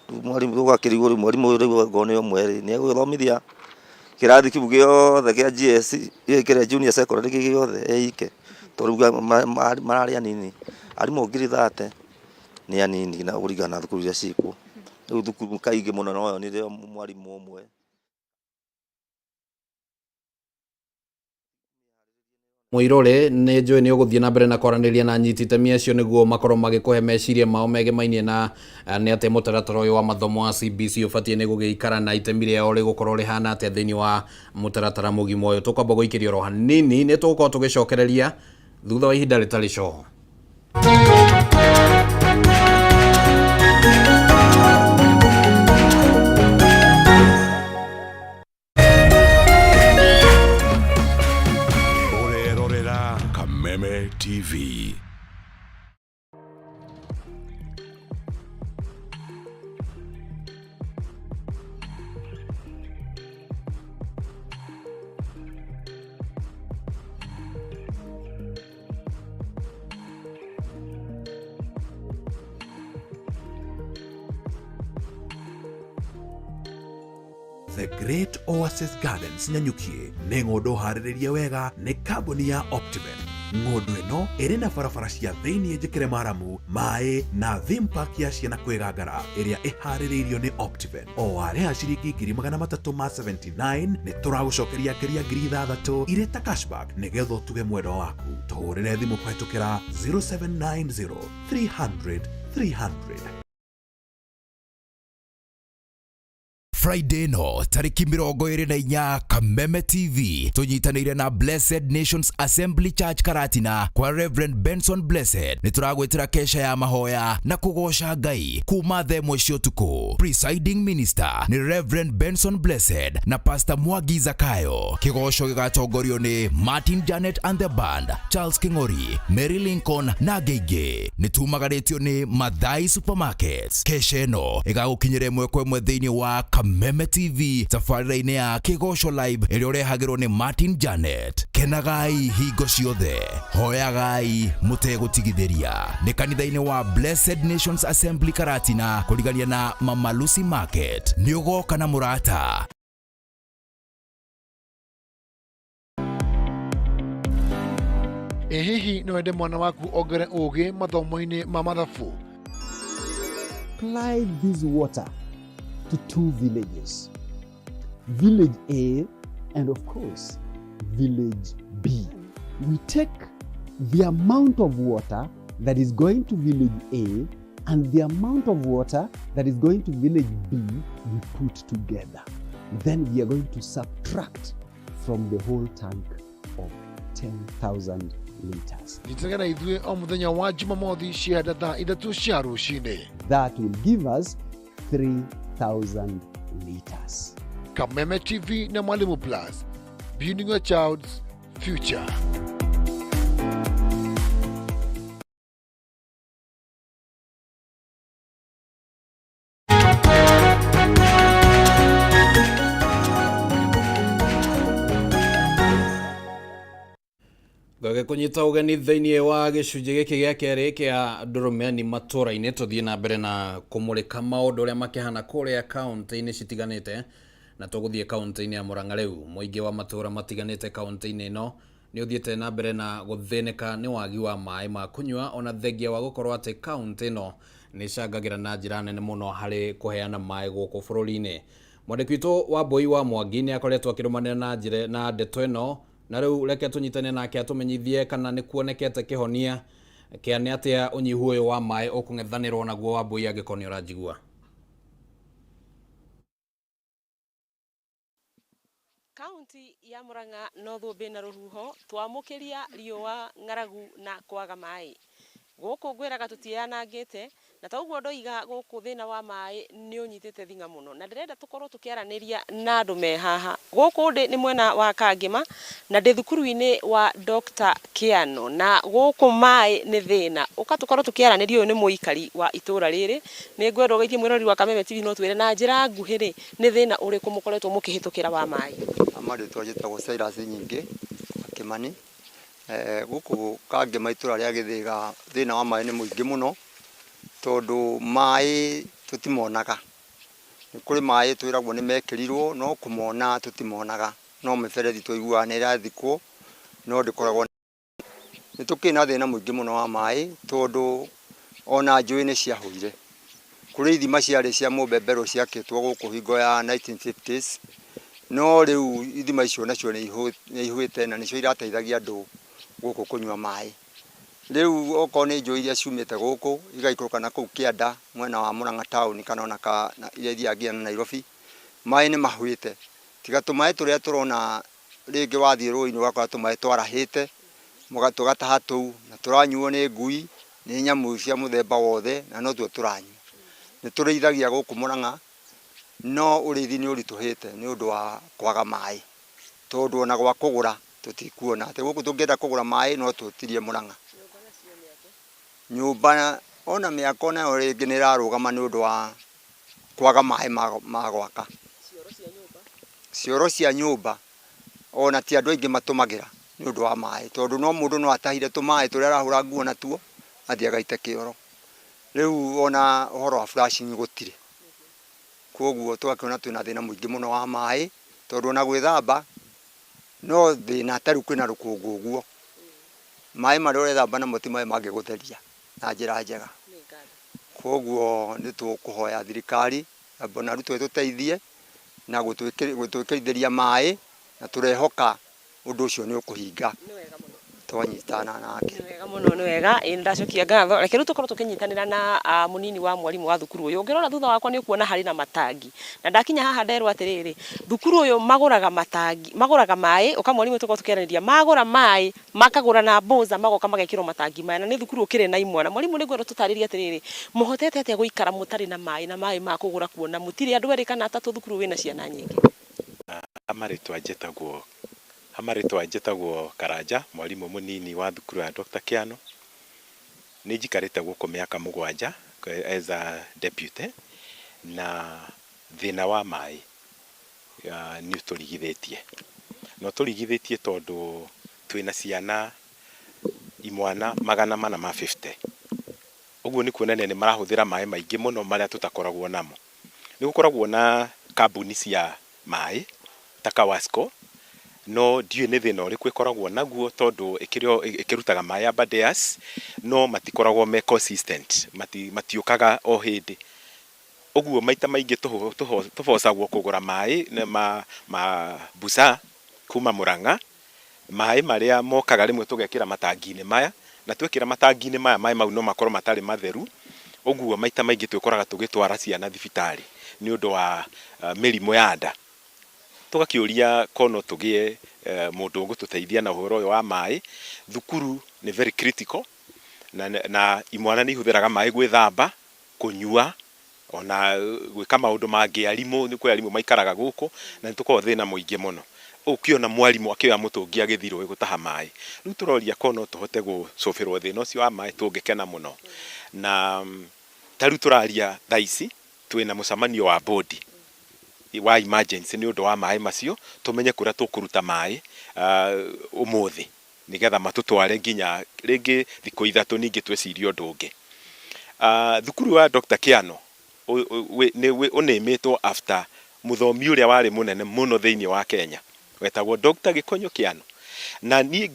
rĩu mwarimũ ũgakĩrigwo rĩu mwarimũ ũyũ rĩu okorwo nĩ ũmwe rĩ nĩ egũgĩthomithia kĩrathi kĩu gĩothe kĩa GS kĩrĩa junior secondary gĩothe eike, tondũ rĩu mararĩ anini, arimũ 30,000 nĩ anini na kũringana na thukuru iria ciĩkuo, rĩu thukuru kaingĩ mũno no yonire mwarimũ ũmwe. Mũirũrĩ nĩ njũĩ nĩ ũgũthiĩ na mbere na kwaranĩria na anyiti itemi acio nĩguo makorwo magĩkũhe meciria mao megemainie na nĩ atĩa mũtaratara ũyũ wa mathomo wa CBC ũbatiĩ nĩ gũgĩikara na itemi rĩao rĩgũkorwo rĩhana atĩa thĩinĩ wa mũtaratara mũgima ũyũ. Tũkwamba gũikĩria oro hanini, nĩ tũgũkorwo tũgĩcokereria thutha wa ihinda rĩtarĩ coho. Ũrerorera Kameme TV. The Great Oasis Gardens Nanyuki nĩ ng'ũndũ harĩrĩrie wega nĩ kambuni ya Optiven. Ng'ũndũ ĩno ĩrĩ na barabara cia thĩinĩ njĩkĩre maramu, maĩ na theme park ya ciana kwĩgangara ĩrĩa ĩharĩrĩirio nĩ Optiven. O warĩha ciringi 379,000 nĩ tũragũcokeria ngeria 6,000 irĩ ta cashback nĩgetha ũtuge mwendwa waku. Tũhũrĩre thimũ kũhetũkĩra 0790 300 300. Friday no tariki 24 Kameme TV tunyitanĩire na Blessed Nations Assembly Church Karatina kwa Reverend Benson Blessed nĩ tũragwĩtĩra kesha ya mahoya na kũgoca Ngai kuma thaa ĩmwe cia ũtukũ. Presiding Minister nĩ Reverend Benson Blessed na Pastor Mwangi Zakayo. Kĩgoco gĩgatongorio nĩ Martin Janet and the Band, Charles King'ori, Mary Lincoln na angĩ aingĩ. Nĩ tumagarĩtio nĩ Mathai Supermarkets. Kesha ĩno ĩgagũkinyĩra ĩmwe kwa ĩmwe thĩinĩ wa Kameme Kameme TV tabarĩra-inĩ ya Kĩgoco Live ĩrĩa ũrehagĩrwo nĩ Martin Janet. Kenagai hingo ciothe, hoyagai mũtegũtigithĩria. Nĩ kanitha-inĩ wa Blessed Nations Assembly Karatina kũrigania na Mama Lucy Market. Nĩ ũgoka na mũrata. Ĩ hihi no wende mwana waku ongere ũgĩ mathomo-inĩ ma mathabu? Supply this water to two villages, Village A and of course Village B. We take the amount of water that is going to Village A and the amount of water that is going to Village B, we put together. Then we are going to subtract from the whole tank of 10,000 liters. Nyitanĩra na ithuĩ o mũthenya wa Jumamothi cianda thaa ithatũ cia rũcinĩ. That will give us 3,000 liters. Kameme TV na Mwalimu Plus, building your child's future. Ngagĩkũnyita ũgeni thĩinĩ wa gĩcunjĩ gĩkĩ gĩa kerĩ kĩa ndũrũmeni matũra-inĩ, tũthiĩ na mbere na kũmũrĩka maũndũ ũrĩa makĩhana kũrĩa kaũntĩ-inĩ citiganĩte, na tũgũthiĩ kaũntĩ-inĩ ya Murang'a rĩu. Mũingĩ wa matũra matiganĩte kaũntĩ-inĩ ĩno nĩ ũthiĩte na mbere na gũthĩnĩka nĩ wagi wa maĩ ma kũnyua, ona thengia wa gũkorwo atĩ kaũntĩ ĩno nĩ ĩcangagĩra na njĩra nene mũno harĩ kũheana maĩ gũkũ bũrũri-inĩ. Mwandĩki witũ wa Mbui wa Mwangi nĩ akoretwo akĩrũmanĩra na njĩra na ndeto ĩno, na rĩu reke tũnyitane nake atũmenyithie kana nĩ kuonekete kĩhonia kĩa nĩ atĩa ũnyihu ũyũ wa maĩ ũkũng'ethanĩrwo naguo. Wa Mbui, angĩkorwo nĩ ũranjigua. Kaunti ya Murang'a no thũmbĩ na rũhuho twamũkĩria riũa, ng'aragu na kwaga maĩ. Gũkũ ngwĩraga tũtianangĩte na ta ũguo ndoiga gũkũ thĩna wa maĩ nĩ ũnyitĩte thing'a mũno, na ndĩrenda tũkorwo tũkĩaranĩria na andũ me haha. Gũkũ ndĩ nĩ mwena wa Kangĩma na ndĩ thukuru-inĩ wa Dr. Kĩano, na gũkũ maĩ nĩ thĩna. Ũka tũkorwo tũkĩaranĩria, ũyũ nĩ mũikari wa itũra rĩrĩ. Nĩ ngwenda ũgeithie mwĩroreri wa Kameme TV, no twĩre na njĩra nguhĩ rĩ, nĩ thĩna ũrĩkũ mũkoretwo mũkĩhĩtũkĩra wa maĩ? Marĩtwa njĩtagwo Silas Nyingĩ Kĩmani. Gũkũ Kangĩma itũra rĩa Gĩthĩga thĩna wa maĩ nĩ mũingĩ mũno, tondũ maĩ tũtimonaga. Nĩ kũrĩ maĩ twĩragwo nĩ mekĩrirwo, no kũmona tũtimonaga, no mĩberethi tũiguaga nĩ ĩrathikwo no ndĩkoragwo. Nĩ tũkĩrĩ na thĩna mũingĩ mũno wa maĩ, tondũ ona njũĩ nĩ ciahũire. Kũrĩ ithima ciarĩ cia mũmbemberwo ciakĩtwo gũkũ hingo ya 1950s, no rĩu ithima icio nacio nĩ ihũĩte na nĩcio irateithagia andũ gũkũ kũnyua maĩ. Rĩu okorwo nĩ njũĩ iria ciumĩte gũkũ igaikũrũka na kũu kĩanda mwena wa Murang'a taũni, kana ona iria ithiaga nginya na Nairobi, maĩ nĩ mahũĩte. Tiga tũmaĩ tũrĩa tũrona rĩngĩ wathiĩ rũĩ-inĩ ũgakora tũmaĩ twarahĩte, tũgataha tũu na tũranyuo nĩ ngui, nĩ nyamũ cia mũthemba wothe, na notuo tũranyua. Nĩ tũrĩithagia gũkũ Murang'a, no ũrĩithi nĩ ũritũhĩte nĩ ũndũ wa kwaga maĩ, tondũ ona gwa kũgũra tũtikuona. Atĩ gũkũ tũngĩenda kũgũra maĩ no tũtirie Murang'a. Nyũmba ona mĩako nayo rĩngĩ nĩ ĩrarũgama nĩ ũndũ wa kwaga maĩ ma gwaka. Cioro cia nyũmba ona ti andũ aingĩ matũmagĩra nĩ ũndũ wa maĩ, tondũ no mũndũ no atahire tũmaĩ tũrĩa arahũra nguo natuo athiĩ agaite kĩoro. Rĩu ona ũhoro wa flushing gũtirĩ. Koguo tũgakĩona twĩna thĩna mũingĩ mũno wa maĩ, tondũ ona gwĩthamba no thĩna. Ta rĩu kwĩna rũkũngũ ũguo, maĩ marĩa ũrethamba namo ti maĩ mangĩgũtheria na njĩra njega. Koguo nĩ tũkũhoya thirikari na Bwana Ruto ĩtũteithie na gũtwĩkĩrithĩria maĩ, na tũrehoka ũndũ ũcio nĩ ũkũhinga twanyitana nake. Nĩ wega mũno, nĩ wega. Ĩ, nĩndacokia ngatho. Reke rĩu tũkorwo tũkĩnyitanĩra na mũnini wa mwarimũ wa thukuru ũyũ. Ũngĩrora thutha wakwa nĩ ũkuona harĩ na matangi, na ndakinya haha nderwo atĩrĩrĩ, thukuru ũyũ magũraga matangi, magũraga maĩ. Ũka mwarimũ tũkorwo tũkĩaranĩria. Magũra maĩ makagũra na bowser, magoka magekĩrwo matangi maya, na nĩ thukuru ũkĩrĩ na imwana. Mwarimũ, nĩ ngwenda tũtarĩrie atĩrĩrĩ, mũhotete atĩa gũikara mũtarĩ na maĩ na maĩ ma kũgũra, kuona mũtirĩ andũ erĩ kana atatũ, thukuru wĩna ciana nyingĩ? Amarĩtwa njĩtagwo Karanja, mwarimũ mũnini wa thukuru ya Dr. Kĩano. Nĩ njikarĩte gũkũ mĩaka 7 as a deputy, na Thĩna wa maĩ nĩ ũtũrigithĩtie, na ũtũrigithĩtie tondũ twĩna ciana imwana 450. Ũguo nĩ kuonania nĩ marahũthĩra maĩ maingĩ mũno marĩa tũtakoragwo namo. Nĩ gũkoragwo na kambuni cia maĩ ta Kawasco, no ndiũĩ nĩ thĩna ũrĩkũ ĩkoragwo naguo tondũ ĩkĩrutaga maĩ Aberdares, no matikoragwo me consistent, matiũkaga o hĩndĩ. Ũguo maita maingĩ tũbocagwo kũgũra maĩ ma busaa kuma Murang'a, maĩ marĩa mokaga rĩmwe tũgekĩra matangi-inĩ maya, na twekĩra matangi-inĩ maya maĩ mau no makorwo matarĩ matheru, ũguo maita maingĩ twĩkoraga tũgĩtwara ciana thibitarĩ nĩ ũndũ wa mĩrimũ ya nda. Tũgakĩũria korwo no tũgĩe mũndũ ũgũtũteithia na ũhoro ũyũ wa maĩ. Thukuru nĩ very critical na imwana nĩ ihũthĩraga maĩ gwĩthamba, kũnyua, ona gwĩka maũndũ mangĩ. Arimũ, nĩ kwĩ arimũ maikaraga gũkũ na nĩ tũkoragwo thĩna mũingĩ mũno. Ũkĩona mwarimũ akĩoya mũtũngi agĩthiĩ rũĩ gũtaha maĩ. Rĩu tũroria korwo no tũhote gũcũbĩrwo thĩna ũcio wa maĩ tũngĩkena mũno. Na ta rĩu tũraria thaa ici twĩna mũcemanio wa board wa emergency nĩ ũndũ wa maĩ macio, tũmenye kũrĩa tũkũruta maĩ ũmũthĩ nĩgetha matũtware nginya rĩngĩ thikũ ithatũ ningĩ twĩcirie ũndũ ũngĩ. Thukuru wa Dr. Kĩano nĩ ũnĩmĩtwo after mũthomi ũrĩa warĩ mũnene mũno thĩinĩ wa Kenya wetagwo Dr. Gĩkonyo Kĩano. Na niĩ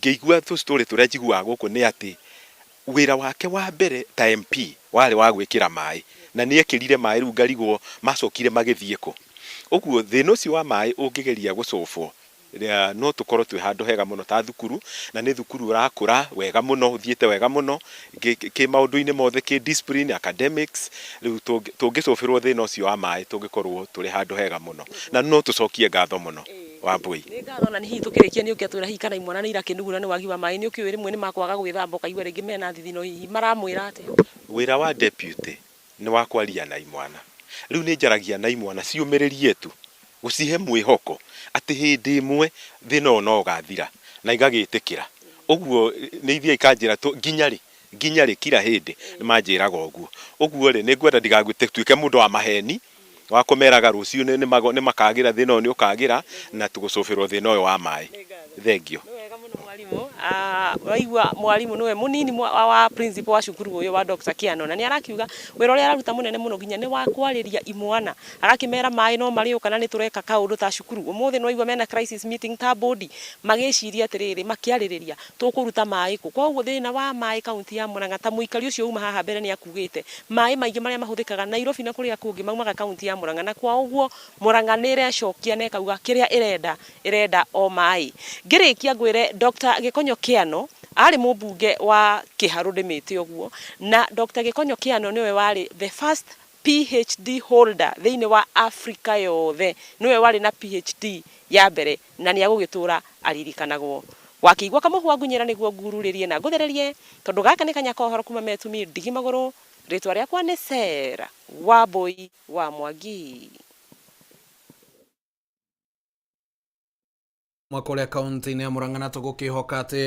ngĩigua tũ story tũrĩa njiguaga gũkũ nĩ atĩ wĩra wake wa mbere ta MP warĩ wa gwĩkĩra maĩ, na nĩ ekĩrire maĩ, rĩu ngarigwo macokire magĩthiĩ kũ. Ũguo thĩna ũcio wa maĩ ũngĩgeria gũcũbwo no tũkorwo twĩ handũ hega mũno ta thukuru, na nĩ thukuru ũrakũra wega mũno, ũthiĩte wega mũno kĩ maũndũ-inĩ mothe, kĩ discipline, academics. Rĩu tũngĩcũbĩrwo thĩna ũcio wa maĩ tũngĩkorwo tũrĩ handũ hega mũno, na no tũcokie ngatho mũno, Wambui. Nĩ ngatho, na hihi tũkĩrĩkia nĩ ũngĩatwĩra hihi kana imwana nĩ irakĩnuguna nĩ wagi wa maĩ, nĩ ũkĩũĩ rĩmwe nĩ makwaga gwĩthamba ũkaigua rĩngĩ mena thithino, hihi maramwĩra atĩa? Wĩra wa deputy nĩ wa kwaria na imwana. Rĩu nĩ njaragia na imwana ciũmĩrĩrie tu, gũcihe mwĩhoko atĩ hĩndĩ ĩmwe thĩna ũyũ no ũgathira, na igagĩtĩkĩra. Ũguo nĩ ithiaga ikanjĩra nginya rĩ, nginya rĩ, kila hĩndĩ nĩ manjĩraga ũguo. Ũguo rĩ, nĩ ngwenda ndigatuĩke mũndũ wa maheni wa kũmeraga rũciũ nĩ makagĩra, thĩna ũyũ nĩ ũkagĩra na tũgũcũbĩrwo thĩna ũyũ wa maĩ. Thengio. Nĩ wega mũno mwarimũ. Waigua mwarimũ nĩwe mũnini wa principal wa cukuru ũyũ wa Dr. Kĩano, na nĩ arakiuga wĩra ũrĩa araruta mũnene mũno nginya nĩ wa kwarĩria imwana, agakĩmera maĩ no marĩũka na nĩ tũreka kaũndũ ta cukuru. Ũmũthĩ nĩ waigua mena crisis meeting ta board, magĩciria atĩrĩrĩ, makĩarĩrĩria tũkũruta maĩ kũ. Koguo thĩna wa maĩ kaunti ya Murang'a, ta mũikari ũcio uma haha mbere nĩ akugĩte maĩ maingĩ marĩa mahũthĩkaga Nairobi na kũrĩa kũngĩ maumaga kaunti ya Murang'a, na kwa ũguo Murang'a nĩ ĩrecokia na ĩkauga kĩrĩa ĩrenda ĩrenda o maĩ. Ngĩrĩkia ngwĩre Dr. Gĩkonyo Kĩano arĩ mũmbunge wa Kĩharũ, ndĩmĩte ũguo, na Dr. Gĩkonyo Kĩano nĩwe warĩ the first PhD holder thĩinĩ wa Africa yothe, nĩwe warĩ na PhD ya mbere na nĩ agũgĩtũra aririkanagwo. Wakĩigua kamũhwa ngunyĩra nĩguo ngururĩrie na ngũthererie, tondũ gaka nĩ kanya ka ũhoro kuma Metumi ndigi magũrũ. Rĩtwa rĩakwa nĩ Sarah Wambui wa Mwangi. Mwaka ũrĩa kaunti-inĩ ya Murang'a, na tũgũkĩhoka atĩ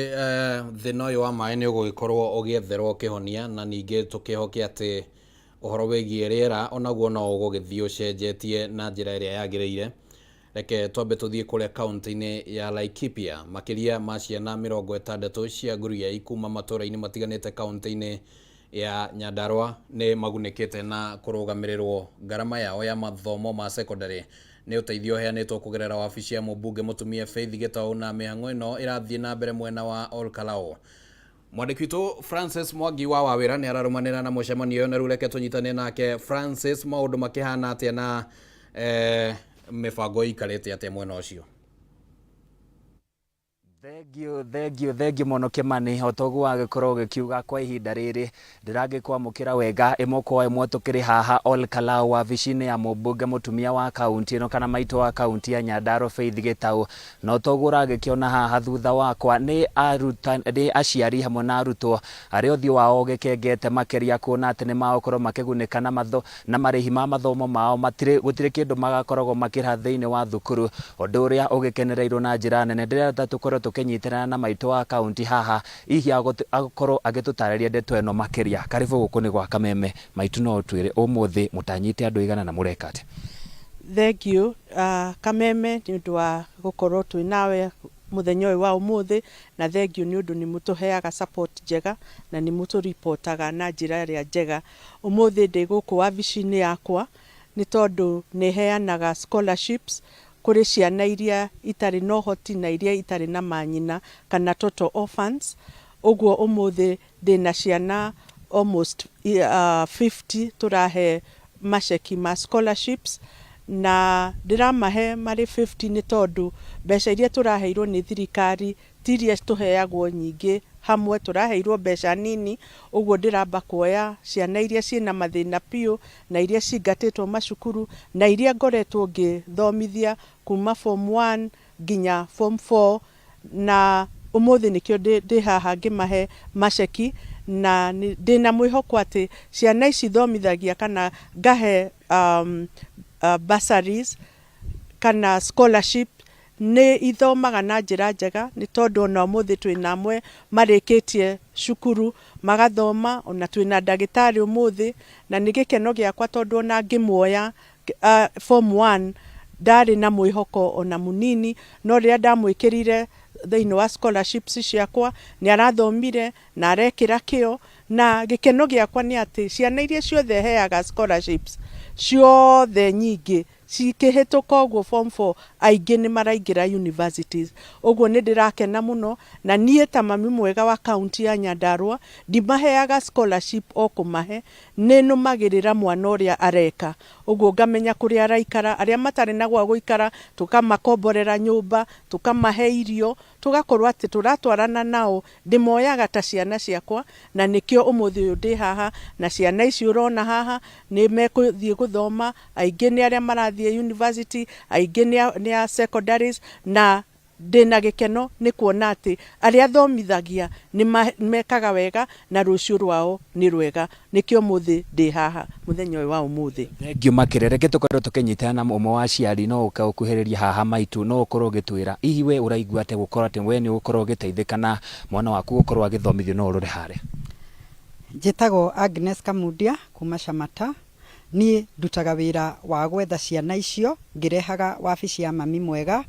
thĩna ũyũ wa maĩ nĩ ũgũgĩkorwo ũgĩetherwo kĩhonia, na ningĩ tũkĩhoke atĩ ũhoro wĩgiĩ rĩera onaguo no ũgũgĩthiĩ ũcenjetie na njĩra ĩrĩa yagĩrĩire. Reke twambe tũthiĩ kũrĩa kaunti-inĩ ya Laikipia. Makĩria ma ciana 60 cia nguriai kuma matũũra-inĩ matiganĩte kaunti-inĩ ya Nyandarua nĩ magunĩkĩte na kũrũgamĩrĩrwo ngarama yao ya mathomo ma secondary nĩ ũteithio ũheanĩtwo kũgerera wabici ya mũmbunge mũtumia Faith Gĩtaũ, na mĩhang'o ĩno ĩrathiĩ na mbere mwena wa Olkalou. Mwandĩki witũ Francis Mwangi wa Wawĩra nĩ ararũmanĩra na mũcemanio ũyũ, na rĩu reke tũnyitane nake. Francis, maũndũ makĩhana atĩa na mĩbango ĩikarĩte atĩa mwena ũcio? Thengio, thengio, thengio mũno Kĩmani. O toguo wagĩkorwo ũgĩkiuga, kwa ihinda rĩrĩ ndĩragĩkwamũkĩra wega ĩmwe kwa ĩmwe. Tũkĩrĩ haha Ol Kalou, wabici-inĩ ya mũmbunge mũtumia wa kaunti ĩno, kana maitũ wa kaunti ya Nyandarua, Faith Gĩtaũ. Na toguo ũragĩkĩona haha thutha wakwa nĩ aruta nĩ aciari hamwe na arutwo arĩa ũthiũ wao ũgĩkengete makĩria kuona atĩ nĩ magũkorwo makĩgunĩka na matho na marĩhi ma mathomo mao, matirĩ gũtirĩ kĩndũ magakoragwo makĩrĩha thĩinĩ wa thukuru, ũndũ ũrĩa ũgĩkenereirwo na njĩra nene. Ndĩrenda tũkorwo tũkĩnyitĩrana na maitũ wa kaunti haha, hihi akorwo agĩtũtarĩria ndeto ĩno makĩria. Karibu gũkũ nĩ gwa Kameme. Maitũ, no ũtwĩre ũmũthĩ mũtanyite andũ igana na mũreka atĩa? Thengiũ Kameme nĩ ũndũ wa gũkorwo twĩ nawe mũthenya ũyũ wa ũmũthĩ, na thengiũ nĩ ũndũ nĩ mũtũheaga support njega na nĩ mũtũripotaga na njĩra ĩrĩa njega. Ũmũthĩ ndĩ gũkũ wabici-inĩ yakwa nĩ tondũ nĩ heanaga scholarships kũrĩ ciana iria itarĩ na ũhoti na iria itarĩ na manyina kana total orphans. Ũguo ũmũthĩ ndĩna ciana almost 50 tũrahe maceki ma scholarships na ndĩramahe marĩ 50 nĩ tondũ mbeca iria tũraheirwo nĩ thirikari ti iria tũheagwo nyingĩ hamwe, tũraheirwo mbeca nini, ũguo ndĩramba kuoya ciana iria ciĩna mathĩna biũ na iria cingatĩtwo macukuru na iria ngoretwo ngĩthomithia kuma form 1 nginya form 4 na ũmũthĩ nĩkĩo ndĩ haha ngĩmahe maceki na ndĩna mwĩhoko atĩ ciana ici thomithagia kana ngahe bursaries kana scholarship nĩ ithomaga na njĩra njega nĩ tondũ ona ũmũthĩ twĩna amwe marĩkĩtie cukuru magathoma, ona twĩna ndagĩtarĩ ũmũthĩ, na nĩ gĩkeno gĩakwa tondũ ona ngĩmuoya form 1 ndarĩ na mwĩhoko ona mũnini, no rĩrĩa ndamwĩkĩrire thĩinĩ wa scholarships ciakwa nĩ arathomire na arekĩra kĩo, na gĩkeno gĩakwa nĩ atĩ ciana iria ciothe heaga scholarships ciothe nyingĩ cikĩhĩtũka ũguo form 4 aingĩ nĩ maraingĩra universities. Ũguo nĩ ndĩrakena mũno, na niĩ ta mami mwega wa kaunti ya Nyandarua ndimaheaga scholarship o kũmahe, nĩ nũmagĩrĩra mwana ũrĩa areka, ũguo ngamenya kũrĩa araikara, arĩa matarĩ na gwa gũikara tũkamakomborera nyũmba, tũkamahe irio, tũgakorwo atĩ tũratwarana nao, ndĩmoyaga ta ciana ciakwa, na nĩkĩo ũmũthĩ ũyũ ndĩ haha na ciana ici ũrona haha nĩ mekũthiĩ gũthoma, aingĩ nĩ arĩa marathiĩ university, aingĩ nĩ a secondaries, na ndĩna gĩkeno nĩ kuona atĩ arĩa thomithagia nĩ mekaga wega na rũciũ rwao nĩ rwega, nĩkĩo ũmũthĩ ndĩ haha mũthenya ũyũ wa ũmũthĩ. Thengiũ makĩria, reke tũkorwo tũkĩnyitana na ũmwe wa aciari, no ũke ũkuhĩrĩrie haha maitũ, no ũkorwo ũgĩtwĩra hihi we ũraigua atĩa gũkorwo atĩ we nĩ ũgũkorwo ũgĩteithĩka na mwana waku gũkorwo agĩthomithio, no ũrore harĩa. Njĩtagwo Agnes Kamundia kuma Shamata. Niĩ ndutaga wĩra wa gwetha ciana icio ngĩrehaga wabici ya mami mwega,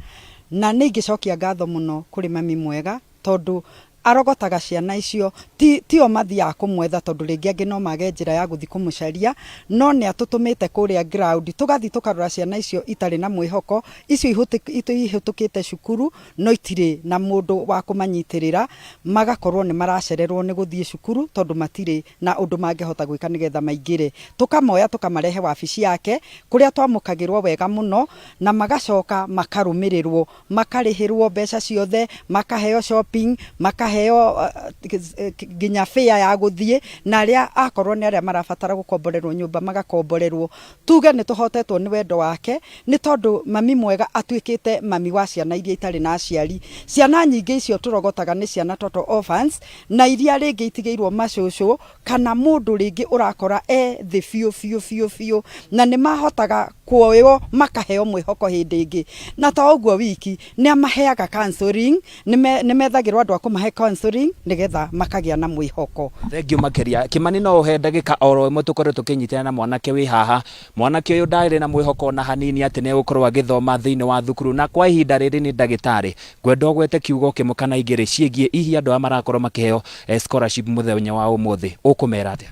na nĩ ingĩcokia ngatho mũno kũrĩ mami mwega tondũ arogotaga ciana icio, ti o mathiaga kũmwetha tondũ rĩngĩ angĩ no mage njĩra ya gũthiĩ kũmũcaria, no nĩ atũtũmĩte kũrĩa ground tũgathiĩ tũkarora ciana icio itarĩ na mwĩhoko, icio ihĩtũkĩte cukuru no itirĩ na mũndũ wa kũmanyitĩrĩra, magakorwo nĩ maracererwo nĩ gũthiĩ cukuru tondũ matirĩ na ũndũ mangĩhota gwĩka nĩgetha maingĩre. Tũkamoya tũkamarehe wabici yake kũrĩa twamũkagĩrwo wega mũno, na magacoka makarũmĩrĩrwo, makarĩhĩrwo mbeca ciothe, makaheo shopping, makaheo nginya fare ya gũthiĩ, na arĩa akorwo nĩ arĩa marabatara gũkomborerwo nyũmba magakomborerwo. Tuge nĩ tũhotetwo nĩ wendo wake, nĩ tondũ mami mwega atuĩkĩte mami wa ciana iria itarĩ na aciari. Ciana nyingĩ icio tũrogotaga nĩ ciana total orphans, na iria rĩngĩ itigĩirwo macũcũ kana mũndũ rĩngĩ ũrakora e thĩ biũ biũ biũ biũ, na nĩ mahotaga kuoywo makaheo mwĩhoko hĩndĩ ĩngĩ. Na to ũguo wiki, nĩ amaheaga counseling, nĩ methagĩrwo andũ a kũmahe counseling nĩgetha makagĩa na mwĩhoko. Thengiũ makĩria. Kĩmani, no ũhe ndagĩka oro ĩmwe tũkorwo tũkĩnyitana na mwanake wĩ haha. Mwanake ũyũ ndarĩ na mwĩhoko ona hanini atĩ nĩ egũkorwo agĩthoma thĩinĩ wa thukuru, na kwa ihinda rĩrĩ nĩ ndagĩtarĩ. Ngwenda ũgwete kiugo kĩmwe kana igĩrĩ ciĩgiĩ hihi andũ aya marakorwo makĩheo scholarship mũthenya wa ũmũthĩ, ũkũmera atĩa?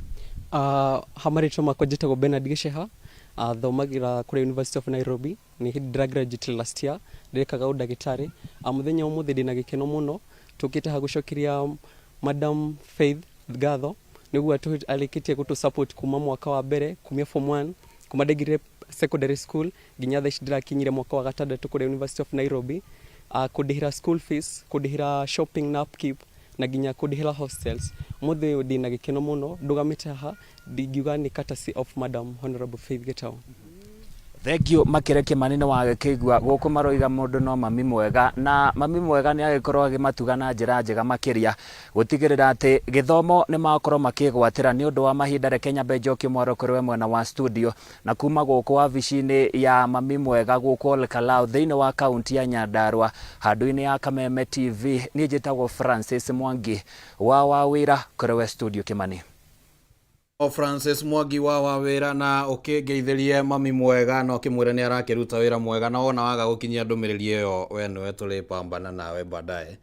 Ha marĩtwa makwa njĩtagwo Bernard Gĩceha, thomagĩra kũrĩa University of Nairobi, nĩ hĩndĩ ndĩra graduate last year, ndĩrekaga ũndagĩtarĩ. Mũthenya wa ũmũthĩ ndĩna gĩkeno mũno, tũkĩte haha gũcokeria Madam Faith ngatho nĩguo arĩkĩtie gũtũ support kuma mwaka wa mbere, kumia form 1, kuma ndaingĩrire secondary school nginya thaa ici ndĩrakinyire mwaka wa gatandatũ kũrĩa University of Nairobi, kũndĩhĩra school fees, kũndĩhĩra shopping na upkeep, na nginya kũndĩhĩra hostels. Ũmũthĩ ũyũ ndĩna gĩkeno mũno ndũgamĩte haha ndingiuga nĩ courtesy of Madam Honorable Faith Gitau. Thengiũ makĩria Kĩmani nĩ wagĩkĩigua gũkũ maroiga mũndũ no mami mwega, na mami mwega nĩ agĩkorwo agĩmatuga na njĩra njega makĩria gũtigĩrĩra atĩ gĩthomo nĩ makorwo makĩgwatĩra. Nĩ ũndũ wa mahinda, reke nyambe njokie mwaro kũrĩ we mwena wa studio, na kuma gũkũ wabici-inĩ ya mami mwega gũkũ Olkalau thĩinĩ wa kaunti ya Nyandarua handũ-inĩ ya Kameme TV, niĩ njĩtagwo Francis Mwangi wa wawĩra kũrĩ we studio Kĩmani. Francis Mwangi wa Wawĩra na ũkĩngeithĩrie mami mwega na ũkĩmwĩra nĩ arakĩruta wĩra mwega na wona waga gũkinyia ndũmĩrĩri ĩyo we nĩwe tũrĩpambana nawe baadaye.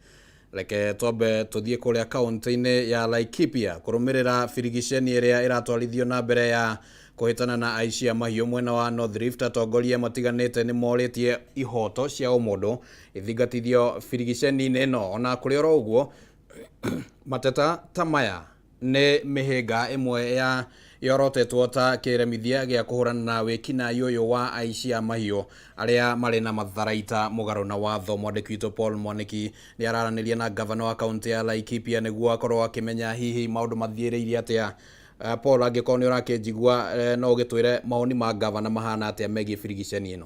Reke twambe tũthiĩ kũrĩa kaũntĩ-inĩ ya Laikipia kũrũmĩrĩra birigiceni ĩrĩa ĩratwarithio na mbere ya kũhĩtana na aici a mahiũ mwena wa North Rift. Atongoria matiganĩte nĩ morĩtie ihoto cia ũmũndũ ithingatithio birigiceni-inĩ ĩno. Ona kũrĩ oro ũguo mateta ta maya nĩ mĩhĩnga ĩmwe ya yorotetwo ta kĩremithia gĩa kũhũrana na wĩkinaĩ ũyũ wa aici a mahiũ arĩa marĩ na matharaita mũgarũ na watho. Mwandĩki witũ Paul Mwaniki nĩ araranĩria na gavana wa kaũntĩ ya Laikipia nĩguo akorwo akĩmenya hihi maũndũ mathiĩrĩire atĩa. Paul, angĩkorwo nĩ ũrakĩnjigua no ũgĩtwĩre mawoni ma gavana mahana atĩa megiĩ birigiceni ĩno.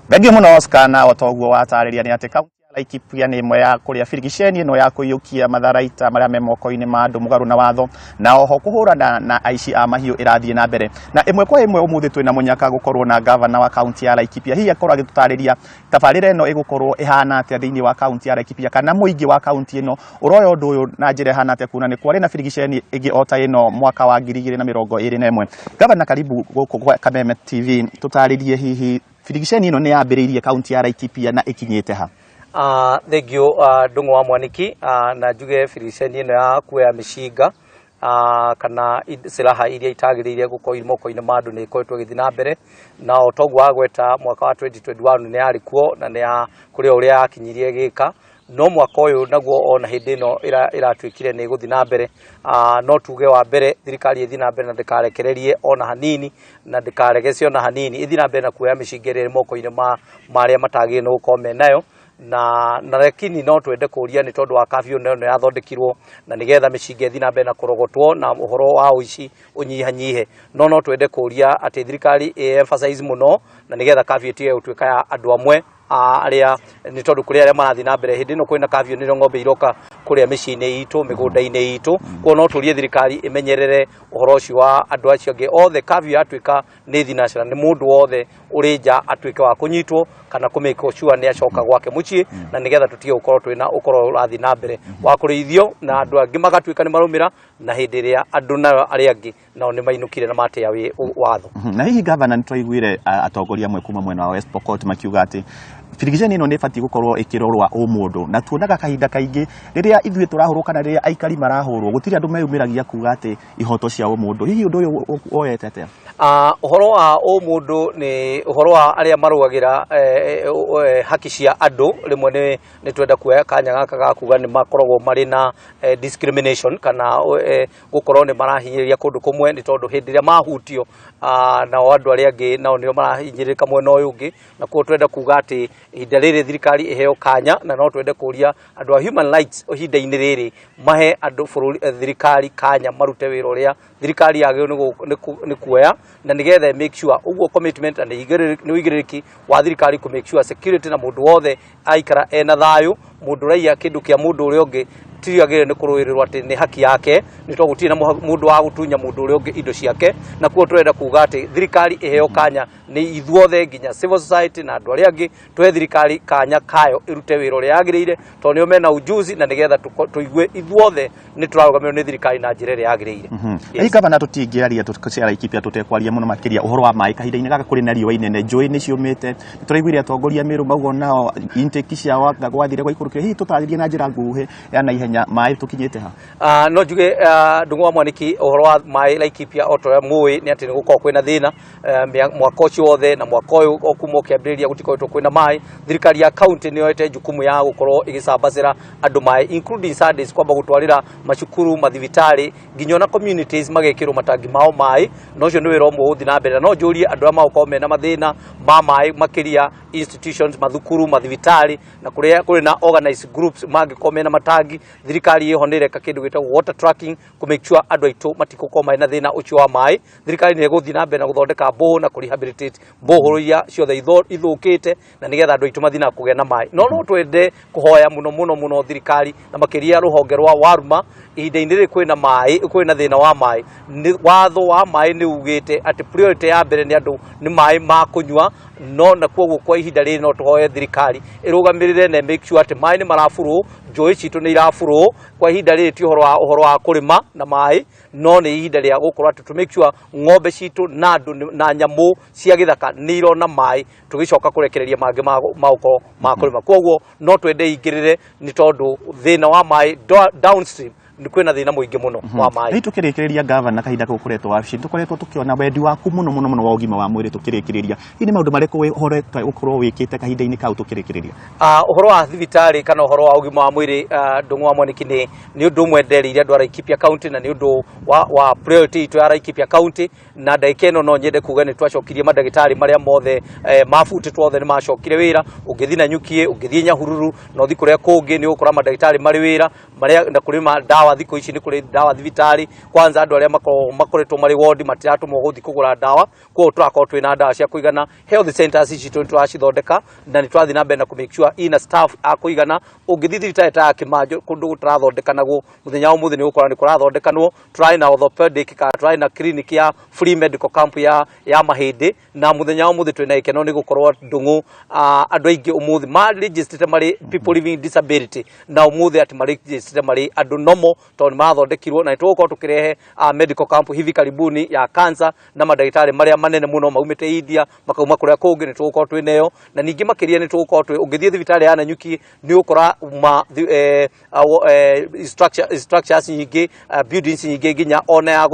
Thengiũ mũno Oscar, na o toguo watarĩria nĩ atĩ kaunti ya Laikipia nĩ ĩmwe ya kũrĩa birigiceni ĩno ya kũiyũkia matharaita marĩa me moko-inĩ ma andũ mũgarũ na watho na oho kũhũrana na aici a mahiũ ĩrathiĩ na mbere. Na ĩmwe kwa ĩmwe ũmũthĩ twĩna mũnyaka gũkorwo na gavana wa kaunti ya Laikipia, hihi akorwo agĩtũtarĩria tabarĩra ĩno ĩgũkorwo ĩhana atĩa thĩinĩ wa kaunti ya Laikipia, kana mũingĩ wa kaunti ĩno ũroya ũndũ ũyũ na njĩra ĩhana atĩa, kuona nĩ kwarĩ na birigiceni ĩngĩ o ta ĩno mwaka wa 2021. Gavana, karibu gũkũ gwa Kameme TV, tũtarĩrie hihi birigiceni ĩno nĩ yambĩrĩirie kaunti ya Laikipia na ĩkinyĩte ha? Thengiũ Ndung'u wa Mwaniki, na njuge birigiceni ĩno ya kuoya mĩcinga kana silaha iria itagĩrĩire gũkorwo irĩ moko-inĩ ma andũ nĩ ĩkoretwo ĩgĩthiĩ na mbere, na o toguo wagweta mwaka wa 2021 nĩ yarĩ kuo na nĩ ya kũrĩ o ũrĩa yakinyirie ĩgĩka, no mwaka ũyũ naguo ona hĩndĩ ĩno ĩratuĩkire nĩ ĩgũthiĩ na mbere. No tuge wa mbere thirikari ĩthiĩ na mbere na ndĩkarekererie ona hanini na ndĩkaregece ona hanini, ĩthiĩ na mbere na kuoya mĩcinga ĩrĩa ĩrĩ moko-inĩ ma arĩa matagĩrĩire nĩ gũkorwo menayo. Na lakini no twende kũria nĩ tondũ wa curfew ĩno yathondekirwo na nĩgetha mĩcinga ĩthiĩ na mbere na kũrogotwo na ũhoro wa ũici ũnyihanyihe, no twende kũria atĩ thirikari ĩ emphasize mũno na nĩgetha curfew ĩtige gũtuĩka ya andũ amwe arĩa nĩ tondũ kũrĩ arĩa marathiĩ na mbere hĩndĩ ĩno kwĩna curfew nĩrĩo ng'ombe iroka kũrĩa mĩciĩ-inĩ itũ mĩgũnda-inĩ itũ. Koguo no tũrie thirikari ĩmenyerere ũhoro ũcio wa andũ acio angĩ othe. Curfew yatuĩka nĩ thinacara nĩ mũndũ wothe ũrĩ nja atuĩke wa kũnyitwo kana kũ make sure nĩ acoka gwake mũciĩ, na nĩgetha tũtige gũkorwo twĩna ũkorwo ũrathiĩ na mbere wa kũrĩithio na andũ angĩ magatuĩka nĩ marũmĩra, na hĩndĩ ĩrĩa andũ nao arĩa angĩ nao nĩ mainũkire na matĩa watho. Na hihi gavana, nĩ twaiguire atongoria amwe kuma mwena wa West Pokot makiuga atĩ birigiceni ĩno nĩ ĩbatiĩ gũkorwo ĩkĩrorwa ũmũndũ, na tuonaga kahinda kaingĩ rĩrĩa ithuĩ tũrahũrwo kana rĩrĩa aikari marahũrwo gũtirĩ andũ meyumĩragia kuga atĩ ihoto cia ũmũndũ. Hihi ũndũ ũyũ woyete atĩa? Ũhoro wa ũmũndũ nĩ ũhoro wa arĩa marũagĩra haki cia andũ. Rĩmwe nĩ twenda kuoya kanya gaka ga kuga nĩ makoragwo marĩ na discrimination kana gũkorwo nĩ marahinyĩrĩria kũndũ kũmwe, nĩ tondũ hĩndĩ ĩrĩa mahutio nao andũ arĩa angĩ nao nĩo marahinyĩrĩrĩka mwena ũyũ ũngĩ. Na koguo twenda kuga atĩ ihinda rĩrĩ thirikari ĩheo kanya, na no twende kũria andũ a human rights ihinda-inĩ rĩrĩ mahe andũ bũrũri thirikari kanya marute wĩra ũrĩa thirikari yagĩrĩirwo nĩ kuoya, na nĩgetha make sure ũguo commitment na nĩ ũigĩrĩrĩki wa thirikari kũ make sure security na mũndũ wothe aikara ena thayũ. Mũndũ ũraiya kĩndũ kĩa mũndũ ũrĩa ũngĩ tiriagĩrĩire nĩ kũrũĩrĩrwo atĩ nĩ haki yake, nĩ tondũ gũtirĩ na mũndũ wa gũtunya mũndũ ũrĩa ũngĩ indo ciake. Na kuo tũrenda kuga atĩ thirikari ĩheo kanya nĩ ithuothe nginya civil society na andũ arĩa angĩ, tũhe thirikari kanya kayo ĩrute wĩra ũrĩa yagĩrĩire, tondũ nĩo mena ujuzi, na nĩgetha tũigue ithuothe nĩ tũrarũgamĩrĩrwo nĩ thirikari na njĩra ĩrĩa yagĩrĩire. Hihi gavana, tũtingĩaria cia Laikipia tũtekwaria mũno makĩria ũhoro wa maĩ. Kahinda-inĩ gaka kũrĩ na riũa inene, njũĩ nĩ ciũmĩte, nĩ tũraiguire atongoria Meru mauga nao intake ciao anga gwathire gwaikũrũkire. Hihi tũtarĩrie na njĩra nguhĩ ya naihenya maĩ tũkinyĩte ha? No njuge Ndung'u wa Mwaniki, ũhoro wa maĩ Laikipia o ta ũrĩa mũĩ nĩ atĩ nĩ gũkoragwo kwĩna thĩna mwaka ũcio wothe na mwaka ũyũ o kuma ũkĩambĩrĩria gũtikoretwo kwĩna maĩ. Thirikari ya county nĩ yoete jukumu ya gũkorwo ĩgĩcambacĩra andũ maĩ including Sundays, kwamba gũtwarĩra macukuru, mathibitarĩ, nginya ona communities magekĩrwo matangi mao maĩ, na ũcio nĩ wĩra ũmwe ũgũthiĩ na mbere. Na no njũrie andũ arĩa magũkorwo mena mathĩna ma maĩ makĩria institutions, mathukuru, mathibitarĩ na kũrĩa kũrĩ na organized groups mangĩkorwo mena matangi, thirikari ĩho nĩ ĩreka kĩndũ gĩtagwo water tracking kũ make sure andũ aitũ matigũkorwo marĩ na thĩna ũcio wa maĩ. Thirikari nĩ ĩgũthiĩ na mbere na gũthondeka borehole na kũ rehabilitate borehole iria ciothe ithũkĩte, na nĩgetha andũ aitũ mathiĩ na kũgĩa na maĩ. No twende kũhoya mũno mũno mũno thirikari na makĩria rũhonge rwa Waruma, ihinda-inĩ rĩrĩ kwĩna maĩ, kwĩna thĩna wa maĩ, watho wa maĩ nĩ ugĩte atĩ priority ya mbere nĩ andũ nĩ maĩ ma kũnyua, no na koguo kwa ihinda rĩrĩ no tũhoye thirikari ĩrũgamĩrĩre na make sure atĩ maĩ nĩ marabũrwo Njũĩ citũ nĩ irafurũ kwa ihinda rĩrĩ, ti ũhoro wa kũrĩma na maĩ, no nĩ ihinda rĩa gũkorwo atĩ to make sure ng'ombe citũ na andũ na nyamũ cia gĩthaka nĩ irona maĩ, tũgĩcoka kũrekereria mangĩ ma gũkorwo ma kũrĩma. Koguo no twende ingĩrĩre nĩ tondũ thĩna wa maĩ downstream nĩ kwĩna thĩna mũingĩ mũno wa maĩ. Rĩu tũkĩrĩkĩrĩria, gavana, kahinda kau ũkoretwo wabici tũkoretwo tũkĩona wendi waku mũno mũno mũno wa ũgima wa mwĩrĩ. Tũkĩrĩkĩrĩria, hihi nĩ maũndũ marĩkũ ũhorete gũkorwo wĩkĩte kahinda-inĩ kau tũkĩrĩkĩrĩria? Ũhoro wa thibitarĩ kana ũhoro wa ũgima wa mwĩrĩ, Ndũng'ũ wa Mwaniki, nĩ ũndũ ũmwe nderĩire andũ a Laikipia County na nĩ ũndũ wa priority itũ ya Laikipia County. Na ndagĩka ĩno no nyende kuga nĩ twacokirie mandagĩtarĩ marĩa mothe mabutĩtwo, othe nĩ macokire wĩra. Ũngĩthiĩ Nanyukie, ũngĩthiĩ Nyahururu na ũthiĩ kũrĩa kũngĩ, nĩ ũgũkora mandagĩtarĩ marĩ wĩra marĩa na kũrĩ ma ndawa. Thikũ ici nĩ kũrĩ ndawa thibitarĩ. Kwanza andũ arĩa makoretwo marĩ wodi matiratũmwo gũthiĩ kũgũra ndawa, koguo tũrakorwo twĩna ndawa cia kũigana. Health centers citũ nĩ tũracithondeka na nĩ tũrathiĩ na mbere na kũ make sure ina staff a kũigana. Ũngĩthiĩ thibitarĩ ta ya Kĩmanjo, kũndũ gũtarathondekanagwo, mũthenya wa ũmũthĩ nĩ ũgũkora nĩ kũrathondekanwo. Tũrarĩ na orthopedic kana tũrarĩ na clinic ya free medical camp ya mahĩndĩ, na mũthenya wa ũmũthĩ twĩna gĩkeno nĩ gũkorwo, Ndũng'ũ, andũ aingĩ ũmũthĩ ma-registrĩte marĩ people living with disability na ũmũthĩ atĩ ma-registrĩte marĩ andũ normal tondũ nĩ marathondekirwo. Na nĩ tũgũkorwo tũkĩrehe medical camp hivi karibuni ya cancer na mandagĩtarĩ marĩa manene mũno maumĩte India, makauma kũrĩa kũngĩ, nĩ tũgũkorwo twĩ nayo. Na ningĩ makĩria nĩ tũgũkorwo twĩ ũngĩthiĩ thibitarĩ ya Nanyuki nĩ ũgũkora ma structures nyingĩ, buildings nyingĩ, nginya ona ya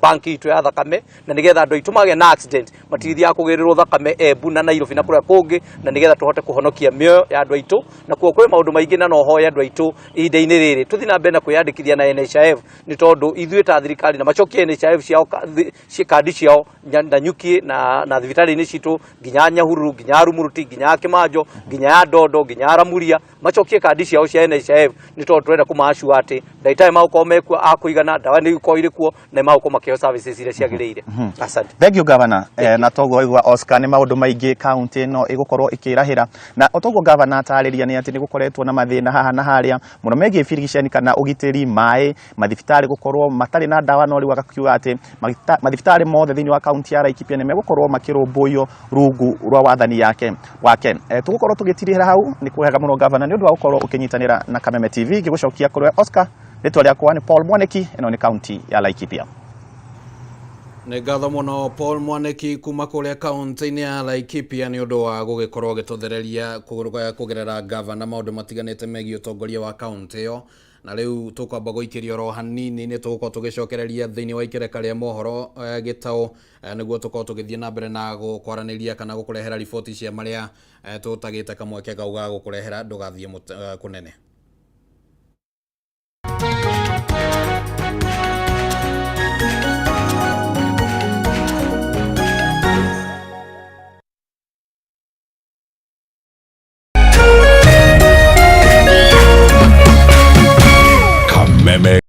bank itũ ya thakame, na nĩgetha andũ aitũ magĩa na accident matigithiaga kũgĩrĩrwo thakame Embu na Nairobi na kũrĩa kũngĩ, na nĩgetha tũhote kũhonokia mĩoyo ya andũ aitũ. Na kuo kwĩ maũndũ maingĩ, na no hoe andũ aitũ ihinda-inĩ rĩrĩ tũthiĩ na mbere na kwĩyandĩkithia na NHIF, nĩ tondũ ithuĩ ta thirikari na macokie NHIF ciao kandi ciao Nanyuki na thibitarĩ-inĩ citũ, nginya Nyahururu, nginya Rumuruti, nginya ya Kĩmanjo, nginya ya Ndondo, nginya ya Ramuria, macokie kandi ciao cia NHIF, nĩ tondũ tũrenda kũmaassure atĩ ndagĩtarĩ magũkorwo mekuo a kũigana, ndawa nĩ igũkorwo irĩ kuo, na nĩ magũkorwo makĩheo services iria ciagĩrĩire. Asante. Thank you, Governor. Na toguo waigua Oscar, nĩ maũndũ maingĩ kaunti ĩno ĩgũkorwo ĩkĩrahĩra, na o toguo gavana atarĩria nĩ atĩ nĩ gũkoretwo na mathĩna haha na harĩa mũno megiĩ birigiceni kana ũgitĩri, maĩ, mathibitarĩ gũkorwo matarĩ na ndawa, no rĩu agakiuga atĩ mathibitarĩ mothe thĩinĩ wa kaunti ya Laikipia nĩ megũkorwo makĩrũmbũiyo rungu rwa wathani wake. Tũgũkorwo tũgĩtirĩra hau. Nĩ kwega mũno, gavana, nĩ ũndũ wa gũkorwo ũkĩnyitanĩra na Kameme TV. Ngĩgũcokia kũrĩ Oscar, rĩtwa rĩakwa nĩ Paul Mwaniki, ĩno nĩ kaunti ya Laikipia. Nĩ ngatho mũno Paul Mwaniki kuma kũrĩa kaunti-inĩ ya Laikipia nĩ ũndũ wa gũgĩkorwo agĩtũthereria kũgerera gavana maũndũ matiganĩte megiĩ ũtongoria wa kaunti ĩyo. Na rĩu tũkwamba gũikĩria oro hanini, nĩ tũgũkorwo tũgĩcokereria thĩinĩ wa ikereka rĩa mohoro gĩtaũ nĩguo tũkorwo tũgĩthiĩ na mbere na gũkwaranĩria kana gũkũrehera riboti cia marĩa tũtagĩte kamweke kau ga gũkũrehera. Ndũgathiĩ kũnene. Kameme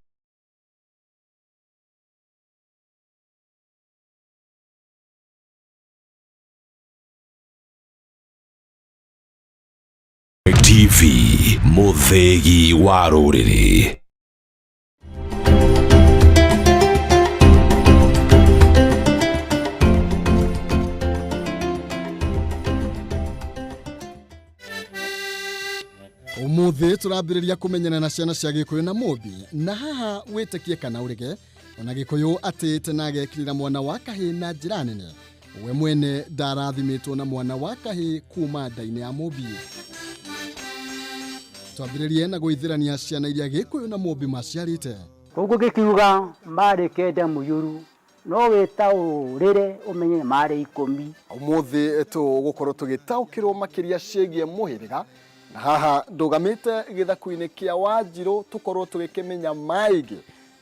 TV, mũthĩgi wa rũrĩrĩ. Umuthi turambiriria kumenyana na ciana cia Gikuyu na Mumbi, na haha wĩtĩkie kana ũrege, ona Gikuyu atĩĩte na agekĩrĩra mwana wa kahĩĩ na njĩra nene. We mwene ndarathimĩtwo na mwana wa kahĩĩ kuma nda-inĩ ya Mumbi. Twambĩrĩrie na gũithĩrania ciana iria Gikuyu na Mumbi maciarĩte. Koguo ngĩkiuga marĩ 9 mũiyũru, no wĩtaũrĩre ũmenye marĩ 10. Ũmũthĩ tũgũkorwo tũgĩtaũkĩrwo makĩria ciĩgiĩ mũhĩrĩga, na haha ndũgamĩte gĩthaku-inĩ kĩa Wanjirũ tũkorwo tũgĩkĩmenya maingĩ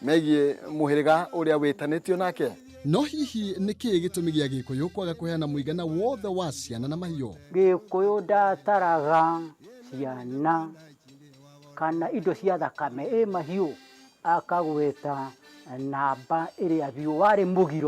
megiĩ mũhĩrĩga ũrĩa wĩtanĩtio nake. No hihi nĩ kĩĩ gĩtũmi gĩa Gĩkũyũ kwaga kũheana mũigana wothe wa ciana na mahiũ? Gĩkũyũ ndataraga ciana kana indo cia thakame, ĩ mahiũ akagweta namba ĩrĩa biũ warĩ mũgiro.